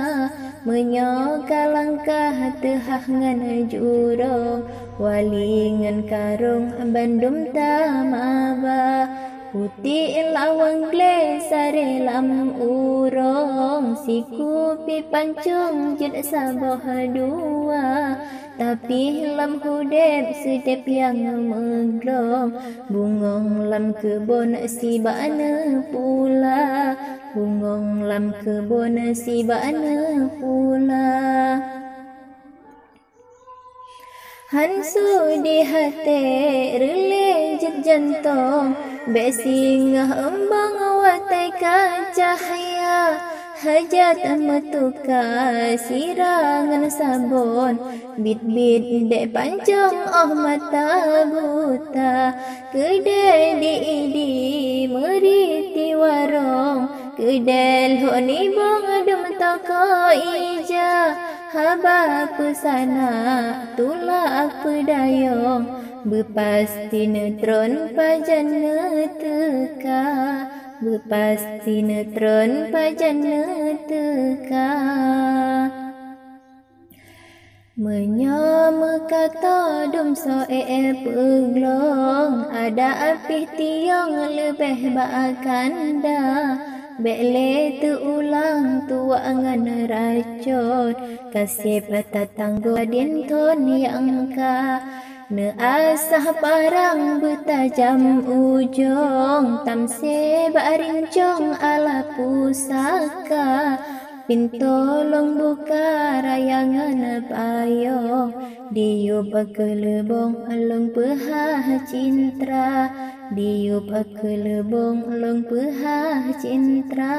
Meunyoe ka langkah teuhah ngon jurong, wali ngon karong bandum tamaba. Putéh lawang glé saré lam urong, siku pih pancong jeuet saboh dua. Tapi lam udeb seudeb nyang meuglong, bungong lam keubon sibak neupula, bungong lam keubon sibak neupula. Hansu di haté reulée jeuet jantong, bék singoh eumbong watée ka cahya. Hajat meutuka sira ngon sabon, biet-biet dék pancong óh mata buta. Keudée di idi meuri di warong, keudée lhok nibong dum toko ija. Haba peusanak tulak peudayong, beupasti neutron pajan neuteuka, beupasti neutron pajan neuteuka. Meunyoe meukato dum soe peuglong, adak pih tiong leubeh bak kanda. Bék lé teuulang tuwak ngon racon, ka seb tatanggo dinton nyang ka. Neuasah parang beutajam ujong, tamsé bak rincong ala pusaka. Pintoe lôn buka raya ngon payong, diyueb keuleubong lôn peuhah cintra, diyueb keuleubong lôn peuhah cintra.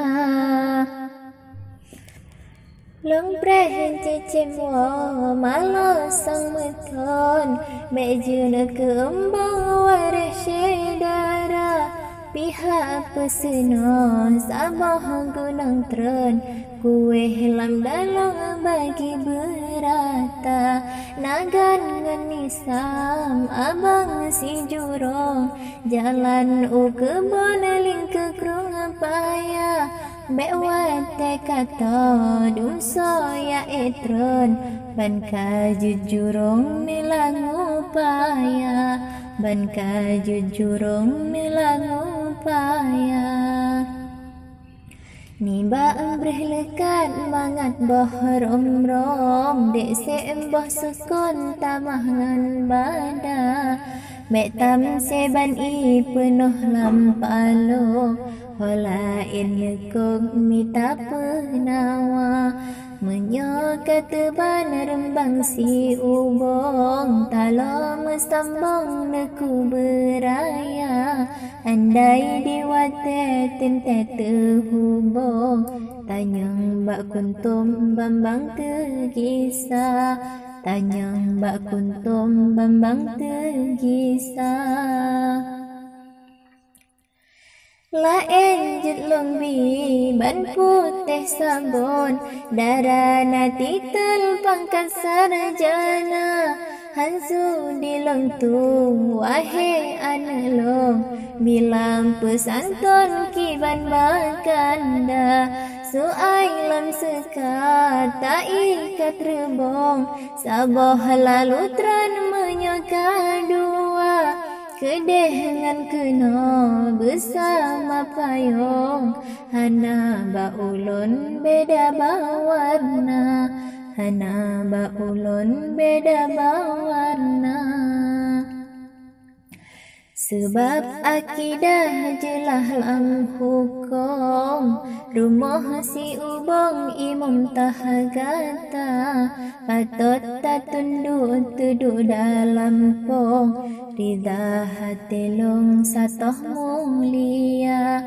Lôn preh cicém woe malo sang meuthon, bék jeuet keu eumbong waréh syedara. Pihak peuseunoe saboh gunong treun, kuwéh lam dalong bagi beurata. Nagan ngon nisam abang sijurong, jalan u keubon lingkeu krueng paya. Bék watée kato dum soe ya étron, ban ka jeuet jurong neulangue paya, ban ka jeuet jurong neulangue paya. Nibak breuh leukat mangat boh rom-rom, dék seb boh seukon tamah ngon bada. Bék tamsé ban ié peunoh lam paloe, ho laén neukong mita peunawa. Meunyoe ka teuban reumbang siubong, taloe meusambong neuku beuraya. Andai di watée teuntée teuhubong, tanyong bak kuntom bambang teugisa, tanyong bak kuntom bambang teugisa. Laén jeuet lôn bi ban putéh sabon, dara na titel pangkat sarjana. Hansu di lôn tueng, wahé aneuëk lôn, bilang peusanton kiban bak kanda. Suai lam seukat taikat reubong, saboh lalu tron meunyoe ka dua. Keudeh ngon keunoe beusama payong, hana bak ulôn beda bak warna. Hana bak ulôn beda bak warna. Seubab akidah jeulaih lam huköm, rumoh siubong imum teuh gata, patot tatunduk teuduek dalam pong, rida haté lôn satoh mulia.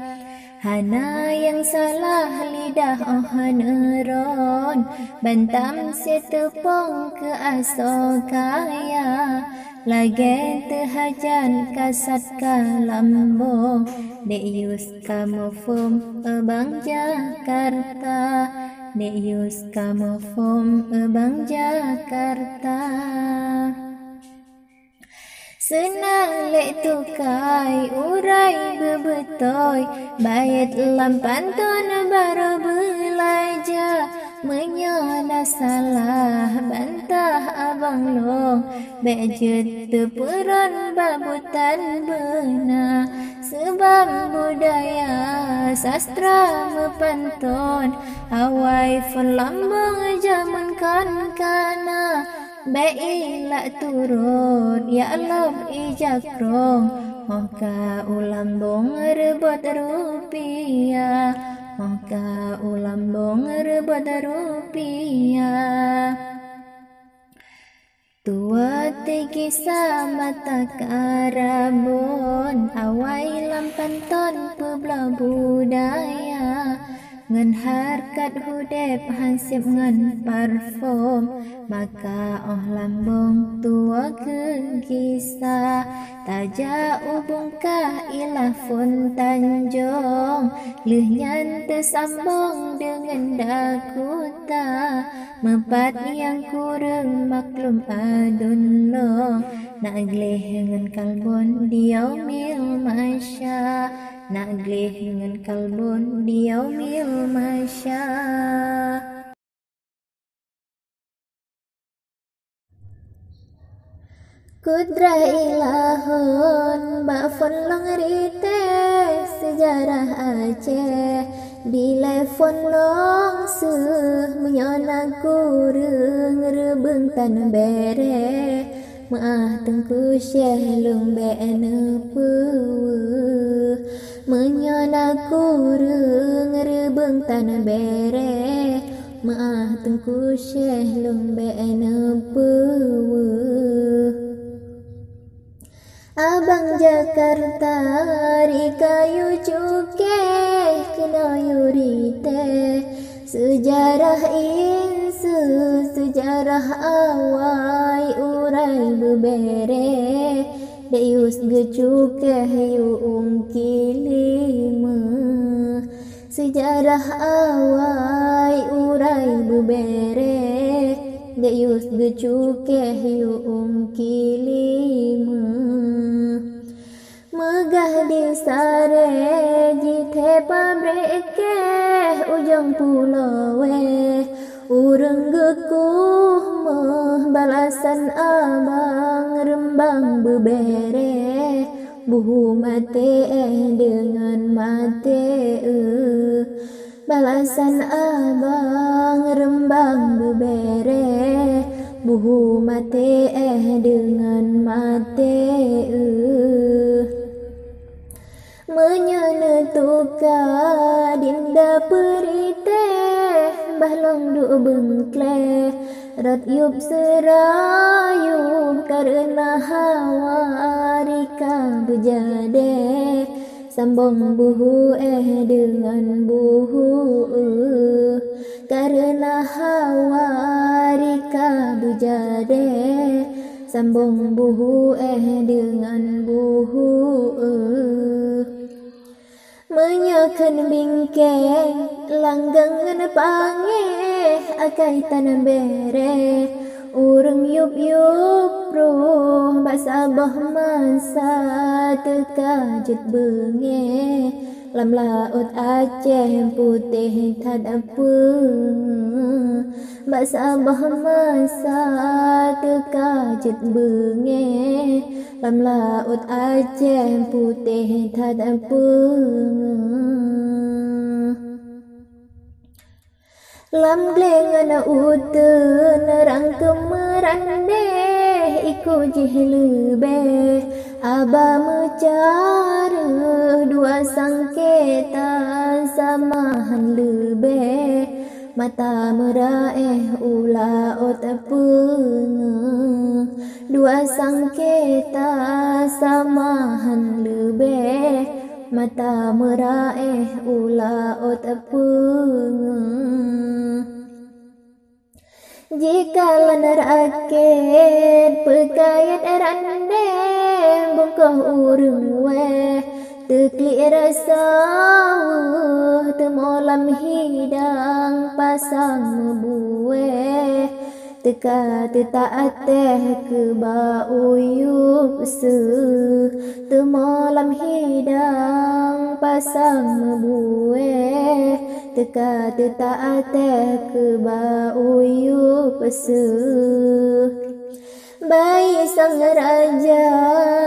Hana nyang salah lidah oh neuron, bantam siteupong keu asoe kaya. Lagée teuhajan kasat ka lambong, dek yus kamoe phom e bang Jakarta, dek yus kamoe phom e bang Jakarta. Seunang lé tukai urai beubeutôi, baét lam panton baroe beulaja. Meunyoe na salah bantah abang lôn, bék jeuet teupeuron bak butan beuna. Seubab budaya sastra meupanton, awai phon lambong jameun kon kana. Bék ilak turot, ya Allah, ija krong. Moh ka u lambong reubot rupiah, moh ka u lambong reubot rupiah. Tuwoe teugisa mata karabon, awai lam panton peubloe budaya. Ngon hareukat udeb hanseb ngon parfum, maka óh lambong tuwoe geugisa. Tajak u bungkah ilah phon Tanjong, lheueh nyan teusambong deungon Dakota. Meupat nyang kureueng maklum aduen lôn, na gleh ngon kalbon di Yaumil Mahsyar. Na gleh ngon kalbon di Yaumil Mahsyar. Kudrah ilahon bak phon lôn rite seujarah Aceh. Dilée phon lôn seuh meunyoe na kureueng reubeueng tan bere. Meuáh Teungku Syeh lôn bék neupeue. Meunyoe na kureueng reubeueng tan bere, meuáh Teungku Syeh lôn bék neupeue. Abang Jakarta, rika yue cukéh keunoe yue rite. Seujarah inseuh, seujarah awai urai beubere, dayus geucukéh yue ungki lime. Seujarah awai urai beubere, dayus geucukéh yue ungki lime. Meugah disare jithée pabrék kéh ujong pulo wéh, ureuëng geukueh méuh balasan abang reumbang beubere, buhu maté éh deungon maté eu. Balasan abang reumbang beubere, buhu maté éh deungon maté eu. Meunyoe neutuka dinda peurite, bah lôn duek beungkle, rot yueb seurayu kareuna hawa rika beujade. Sambong buhu éh deungon buhu eu, kareuna hawa rika beujade. Sambong buhu éh deungon buhu eu. Meunyoe kheun bingkeng, langgang ngon pangéh akai tan bere. Ureuëng yueb-yueb roh bak saboh masa teuka jeuet beungéh. Lam laôt Aceh putéh that peungeuh, bak saboh masa teuka jeuet beungéh. Lam laôt Aceh putéh that peungeuh. Lam glé ngon uteuen rangkeum meurandeh, iku jih leubeh aba meucareuh, dua sangketa sama han leubeh mata meuraéh ula ôt peungeut. Dua sangketa sama han leubeh mata meuraéh ula ôt peungeut. Jikalon rakét peukayat randeh bungkôh ureuëng wéh, teuklik rasa weueh teumo lam hidang pasang meubuéh. Teuka teutak atéh keuba uyueb seuh, teumo lam hidang pasang meubuéh. Teuka teutak atéh keuba uyueb seuh. Bayi sang raja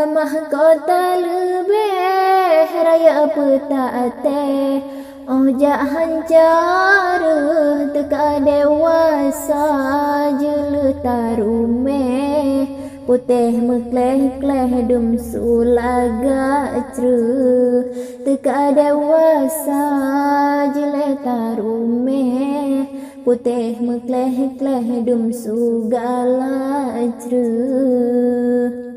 mahkota leubeh raya peutak atéh. Óh jak han careueh teuka dewasa jeuet tarumeh, putéh meukleh-kleh dum su lagak creueh. Teuka dewasa jeuet tarumeh, putéh meukleh-kleh dum su galak creueh.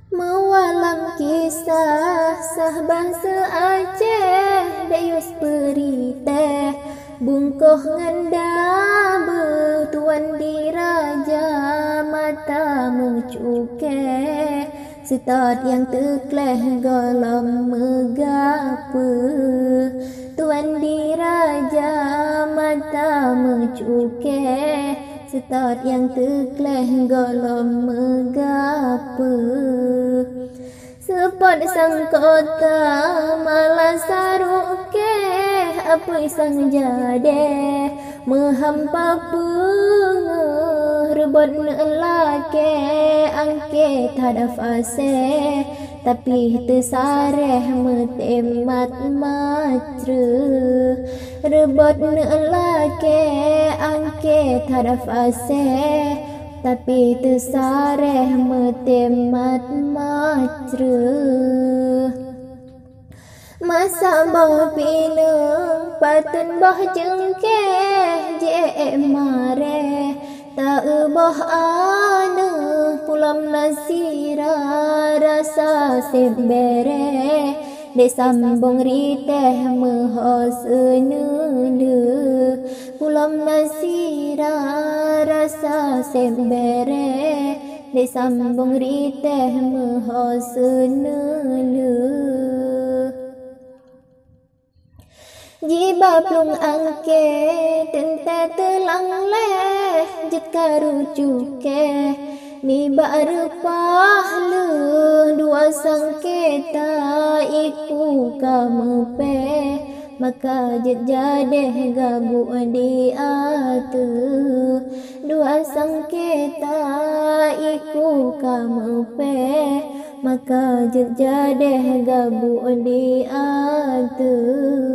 Meuwalam kisah sahbah seuaceh, dayus peuritéh bungkôh ngon dabeuh, tuan diraja mata meucukée, seutôt nyang teukleh gohlom meugapeue. Tuan diraja mata meucukée, seutôt nyang teukleh gohlom meugapeue. Seupôt sang kota malah sarukée, apui sang jadeh meuhampa peungeuh, reubot neulakée angkée that fasée, tapi teusareh meutem mat macreueh. Reubot neulakée angkée that fasée, tapi teusareh meutem mat macreueh. Masa boh pineung pateun boh jeungkée, jiék marée taeu boh aneuëk, pulom na sira rasa seb bérée, dek sambong ritéh meuho seuneulheueh. Pulom na sira rasa seb bérée, dek sambong ritéh meuho seuneulheueh. Jiba plueng angkée teuntée teulang lhée, jeuet karu cukée nibak reupah lheueh, dua sangkée ta iku ka meupée, maka jeuet jadeh gabuek di ateueh. Dua sangkée ta iku ka meupée, maka jeuet jadeh gabuek di ateueh.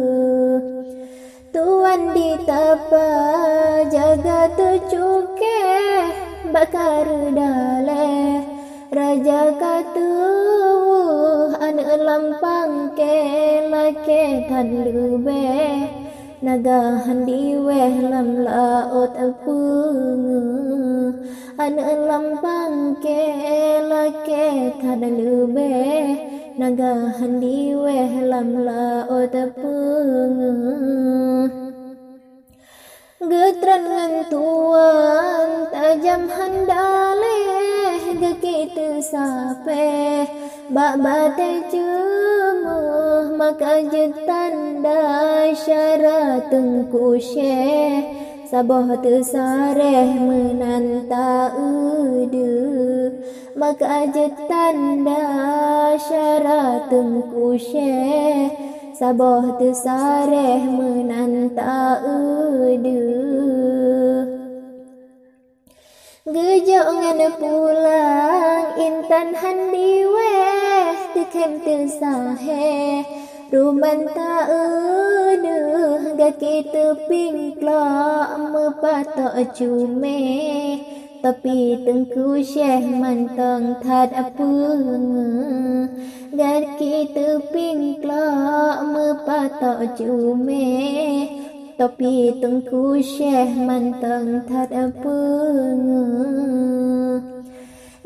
Tuan di tapa jaga teucukée bak kareueng dalée, raja ka tuwöh aneuëk lam pangkée lakée that leubeh. Naga han diwéh lam laôt peungeuh, aneuëk lam pangkée lakée that leubeh. Naga han diwéh lam laôt peungeuh. Geutreun ngon tuan tajam han daleh, geuki teusapée bak batée ceumeuh, maka jeuet tanda syara teungku syeh, saboh teusareh meunan ta-eu deuh. Maka jeuet tanda syara teungku syeh, saboh teusareh meunan ta-eu deuh. Geujok ngon pulang intan han diwéh, teukhém teusahé ruban ta-eu deuh. Gaki teupieng klok meupatok cumé, tapi Teungku Syeh mantong that peungeut. Gaki teupieng klok meupatok cumé, tapi Teungku Syeh mantong that peungeut.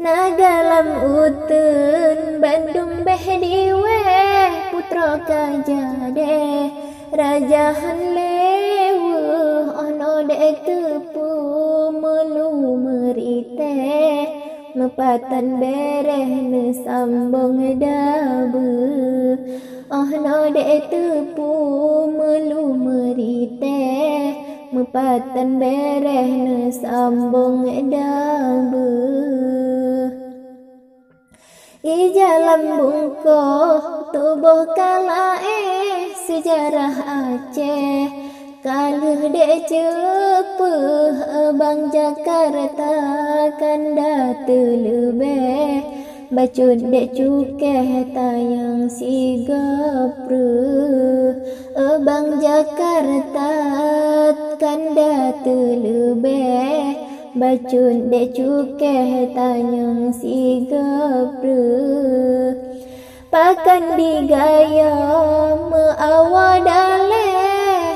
Na galam uteuen bandum béh diwéh, putroe ka jadéh raja han lé weueh. Oh noe deh teupeu meulu meuritéh, meupatan béréh neusambong dabeuh. Oh noe deh teupeu meulu meuritéh, meupatan béréh neusambong dabeuh. Ija lam bungkôh tuboh ka laén seujarah Aceh. Ka lheueh deh ceupeuh bang Jakarta, kanda teuleubeh bacut deh cukéh tanyong sigob reuh. Bang Jakarta, kanda teuleubeh bacut deh cukéh tanyong sigob reuh. Pakon di Gayo meuawa daleh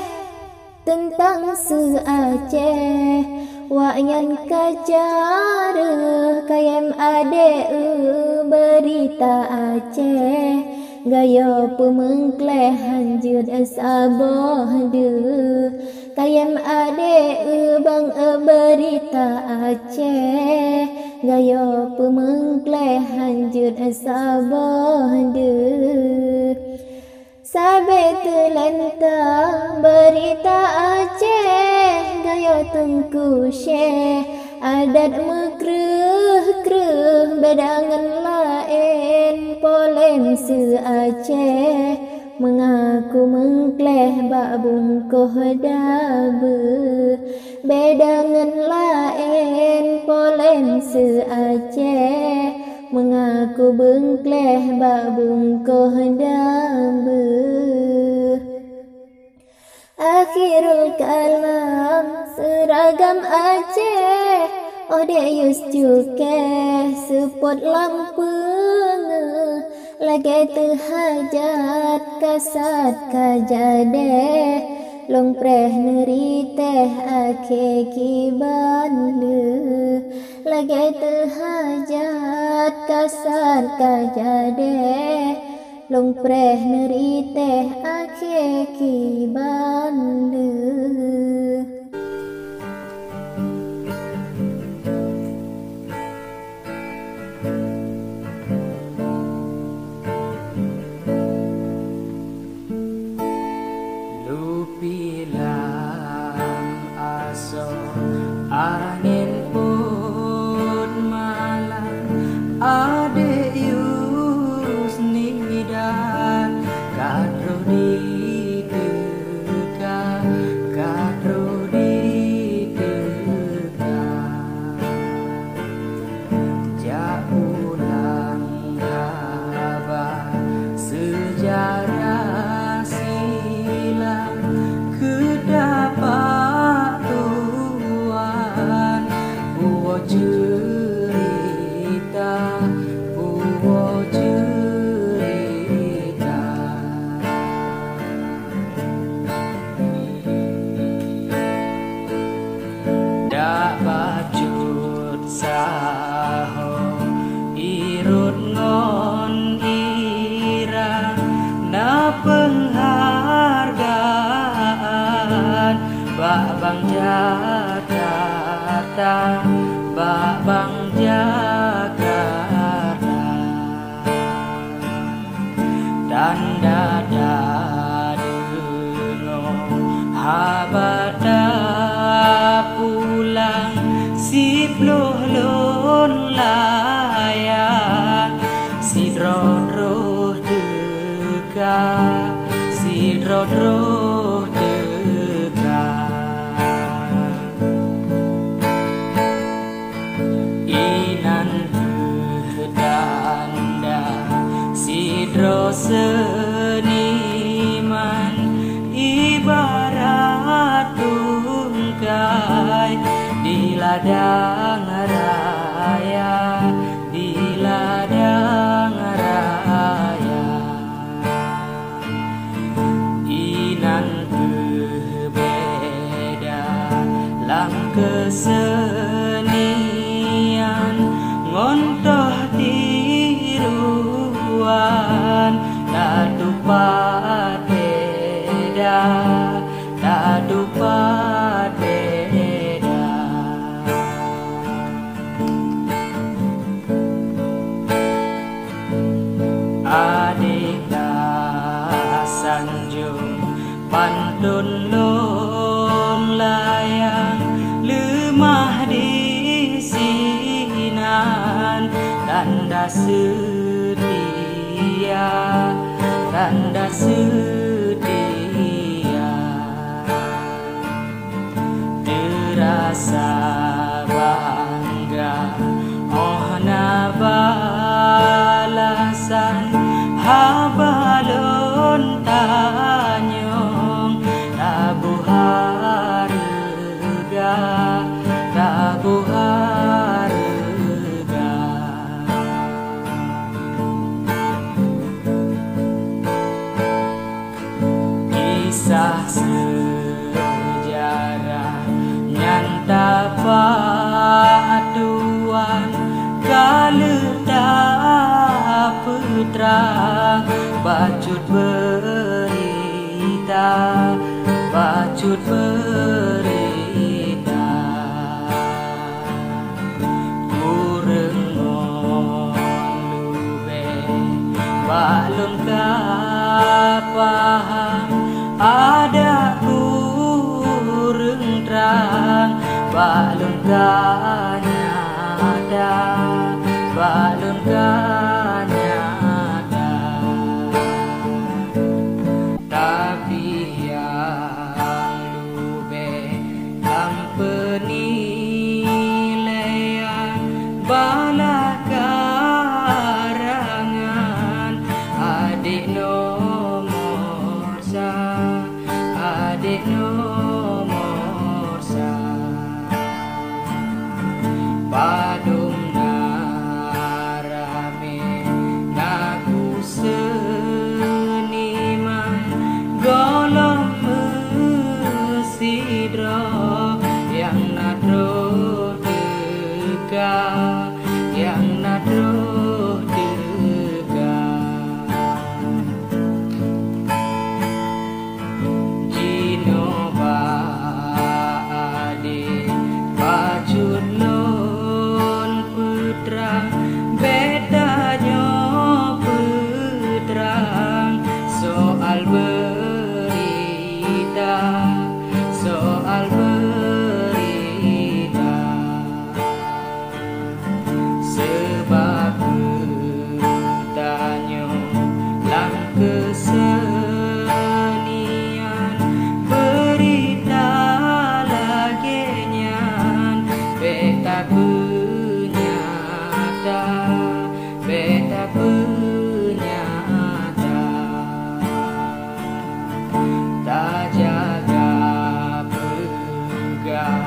teuntang su Aceh, wak nyan ka careuh kayém adék eu beurita Aceh. Gayo peumeungkléh han jeuet saboh deuh, kayém adék eu bang eu beurita Aceh. Gayo peumeungkléh han jeuet saboh deuh. Sabé teulentang beurita Aceh, Gayo Teungku Syeh, adat meukreueh-kreueh beda ngon laén, polém su Aceh meungaku meungkléh bak bungkôh dabeuh. Beda ngon laén polém su Aceh, meungaku beungkléh bak bungkôh dabeuh. Akhirul kalam, seuragam Aceh, oh deh yus cukéh seupôt lam peungeuh. Lagée teuhajat kasat ka jadéh, lôn préh neuritéh akhé kiban leuh. Lagée teuhajat kasat ka jadéh, lôn préh neuritéh akhé kiban leuh. Lupi lam asoe angén peuet malam, adék Yusnida ka troh di teuka, ka troh di teuka. Jak ulang haba seujarah silam keu tapak tuan, puwoe ceurita, puwoe ceurita. Dak bacut sahoe, i rot ngon i rang, na peunghargaan bak Bang Jakarta, bak Bang Jakarta. Tanda tadeungoe haba tapulang, siploh lôn layang, sidroe troh teuka, sidroe troh teuka. Inan kheueh tanda sidroe seuniman, ibarat Ladang raya, di ladang raya, inan kheueh beda lam keusenian ngon toh tiruan, tatupat beda, tatupat beda. Adék tasanjong panton lôn layang, leumah disinan tanda seutia, tanda seutia. Teurasa bangga óh na balasan haba lôn tanyong, taboh hareuga, taboh hareuga. Kisah seujarah nyan tapatuan, ka lheueh tapeutrang bacut beurita, bacut beurita. Ureuëng ngon lubée bak lôn ka paham, adak kureueng trang bak lôn ka nyata, bak lôn ka nyata. Tapi nyang lubée lam peunilaian bala karangan, adek nomor sa, adek nomor sa. Padum na ramé na ku seuniman, gohlom meusidroe nyang na troh teuka, nyang na troh teuka. Jinoe bak adek bacut lôn peutrang, bék tanyoe peutrang soal beurita, soal beurita. Sabab geutanyoe lam keuseunian, beurita lagée nyan bék tapeunyata, bék tapeunyata. Tajaga peugah,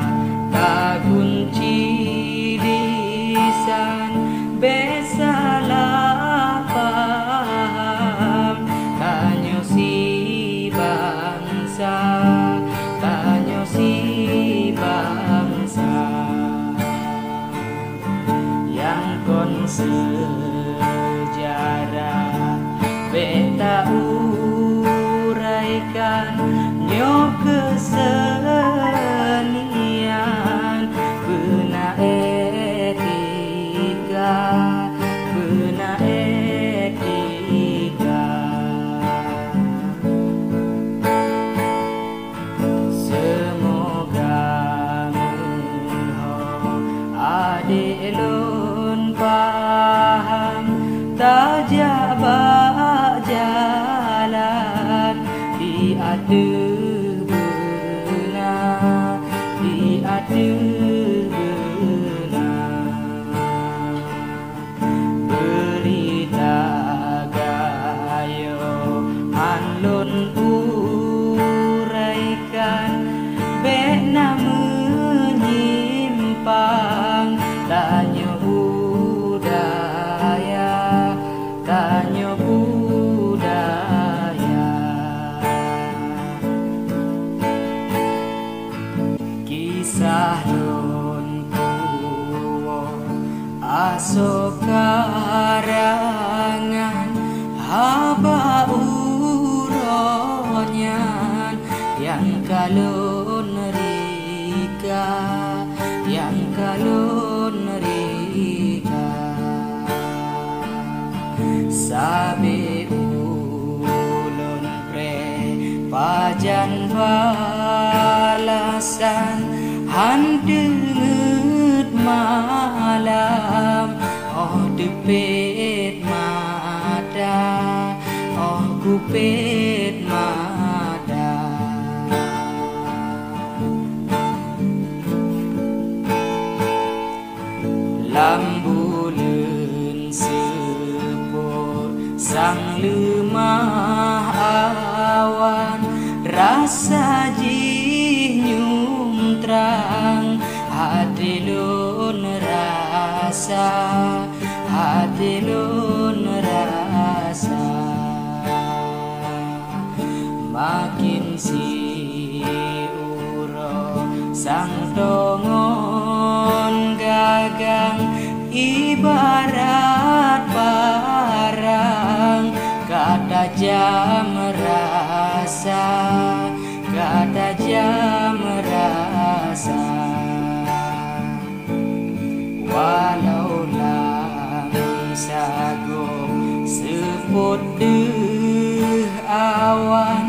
tagunci lisan, bék salah paham. Tanyoe sibansa, tanyoe sibansa. Nyang kon seujarah bék tauraikan, nyoe keuseunian beuna etika, beuna etika. Seumoga meuho adek lôn paham, tajak bak jalan di ateueh beuna, di ateueh beuna. Beurita gayoe han lôn uraikan, bék na meunyimpang. Tanyoe budaya, tanyoe budaya. Kisah lôn tuwoe asoe karangan, haba uroe nyan nyang ka lôn rika, nyang ka lôn rika. Sabe ulôn preh pajan balasan, han teungeut malam, 'oh teupet mata, 'oh kupet mata. Lam buleuen seupôt sang leumah awan, rasa jih nyum trang. Até lôn rasa, até lôn rasa. Maken siuroe sang tongon gagang, ibarat parang, ka tajam rasa, ka tajam rasa. Walau lam sagoe seupôt deuh awan,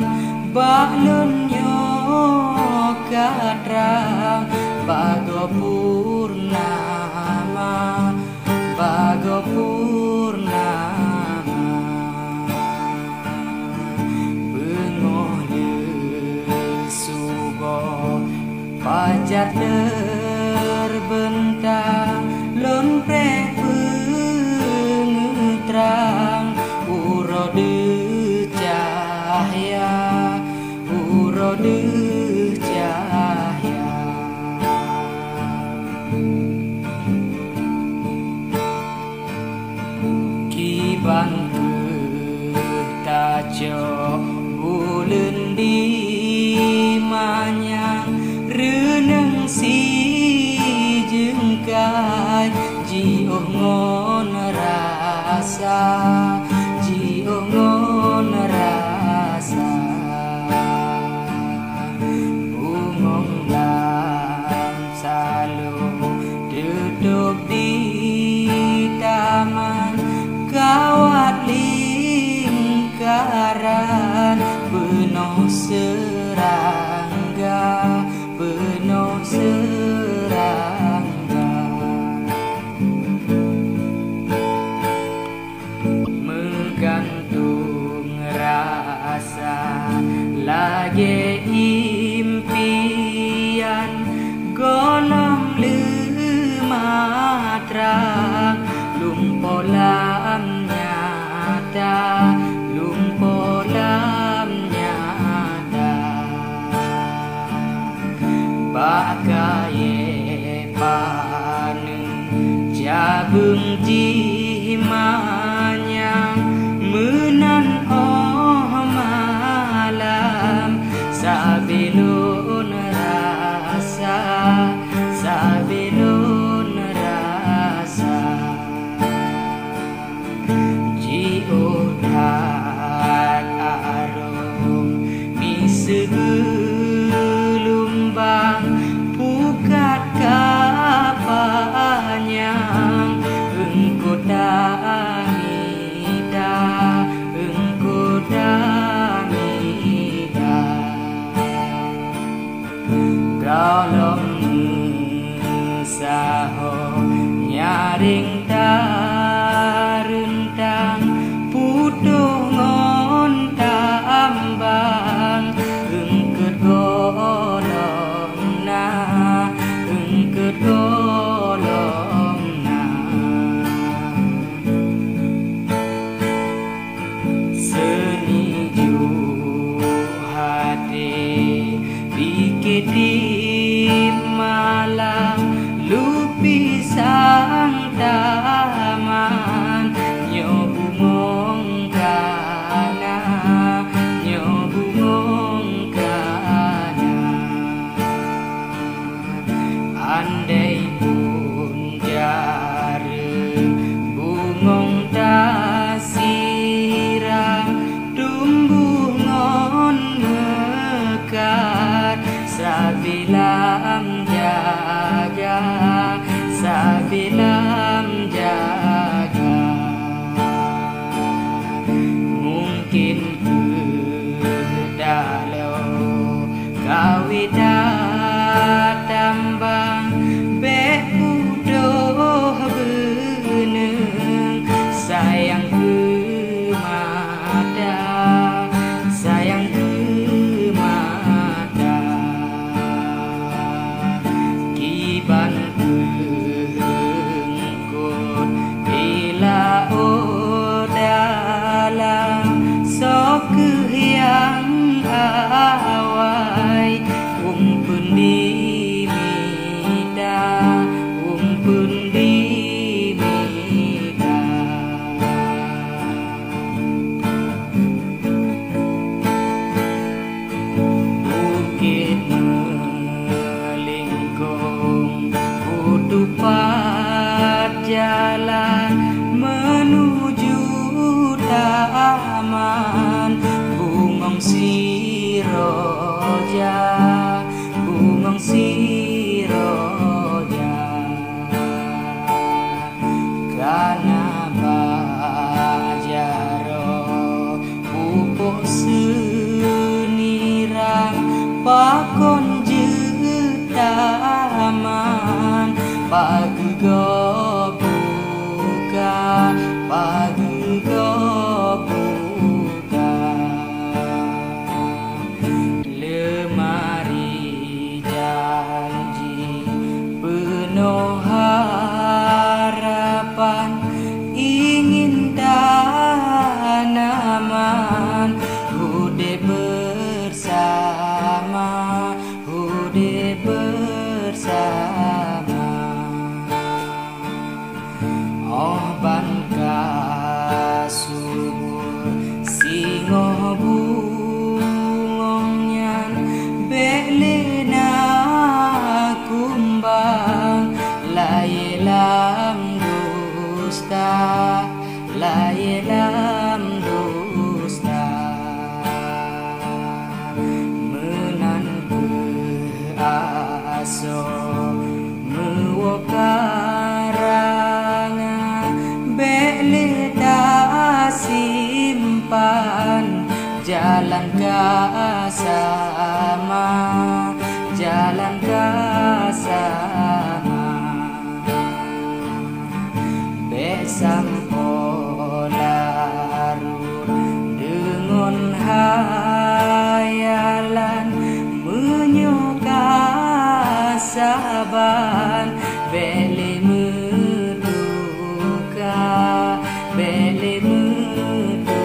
bak lôn nyoe ka trang bagoe purnama, bagoe purnama. Beungoh leusuboh pajar teurbentang, lôn preh peungeutrang, uroe deuh cahya, uroe deuh cahya. Kiban kheueh tacok buleuen di manyang, reuneueng sijeungkai, jiôh ngon rasa, jiôh ngon rasa. Bungong lam saloe teutôb di taman, kawat lingkaran peunoh seurangga, peunoh seurangga. Meugantung rasa lagée impian, gohlom leumah trang, lumpoe lam nyata, lumpoe lam nyata. Bak kayée paneuk cabeueng jih manyang, meunan óh malam sabe lôn rasa, sabe lôn rasa. Jiôh that arong miseue geulumbang, pukat ka panyang, eungkôt tamita, eungkôt tamita. Gohlom meusahoe nyaréng tareuntang, putôh ngon tambang, eungkôt gohlom na, eungkôt gohlom na. Seunijôk até pike tiep malam, lupisah taman, nyoe bungöng ka na, nyoe bungöng ka na. Andai pun jareueng bungöng tasiram, tumbuh ngon meukat, sabe lam jaga, sabe lam jaga. Mungkin keu taloe kawét that tambang, bék putôh beuneung, sayang keu mata, sayang keu mata. Kiban keu eungkôt di laôt dalam, soe kheueh nyang awai, umpeuen dimita, umpeuen dimita. Bukét meulingkong, kutupat jalan meunuju taman, bungöng siroja, bungöng siroja. Kana bak jaroe pupuk seunirang, pakon jeuet taman, pageue gob buka, pageue gob buka. Leumari janji peunoh harapan, ingin tanaman udeb bersama, udeb bersama. Óh ban ka subur singoh bungöng nyan, bék lé na kumbang, layée lam dusta, layée lam dusta. Meunan kheueh asoe meuwoe karangan, bék lé tasimpan, jalan ka sama, jalan ka sama. Bék sampoe larot deungon hayalan, meunyoe ka saban, bék lé meutuka, bék lé meutuka.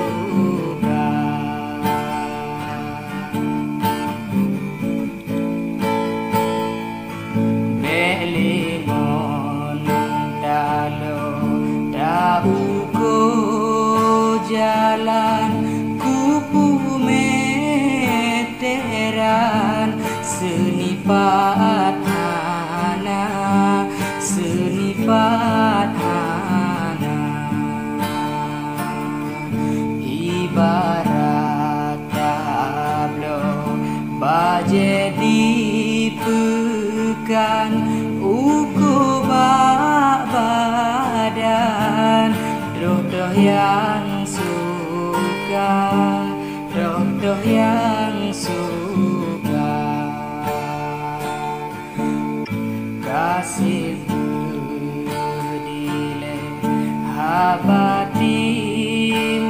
Bék lé ngon taloe ta-ukoe jalan, kupeue meuteran, seunipat hana, seunipat hana. Ibarat tabloe bajée dipeukan, ukoe bak badan, troh-troh nyang suka, troh-troh nyang suka. Gaséh peudilée haba timbangan,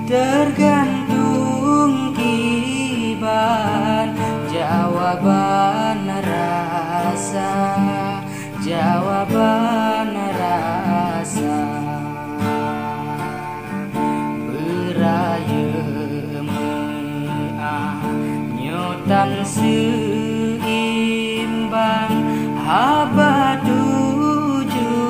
teugantung kiban jawaban rasa, jawaban rasa. Beurayeuk meu'ah nyoe tan seuimbang, haba tuju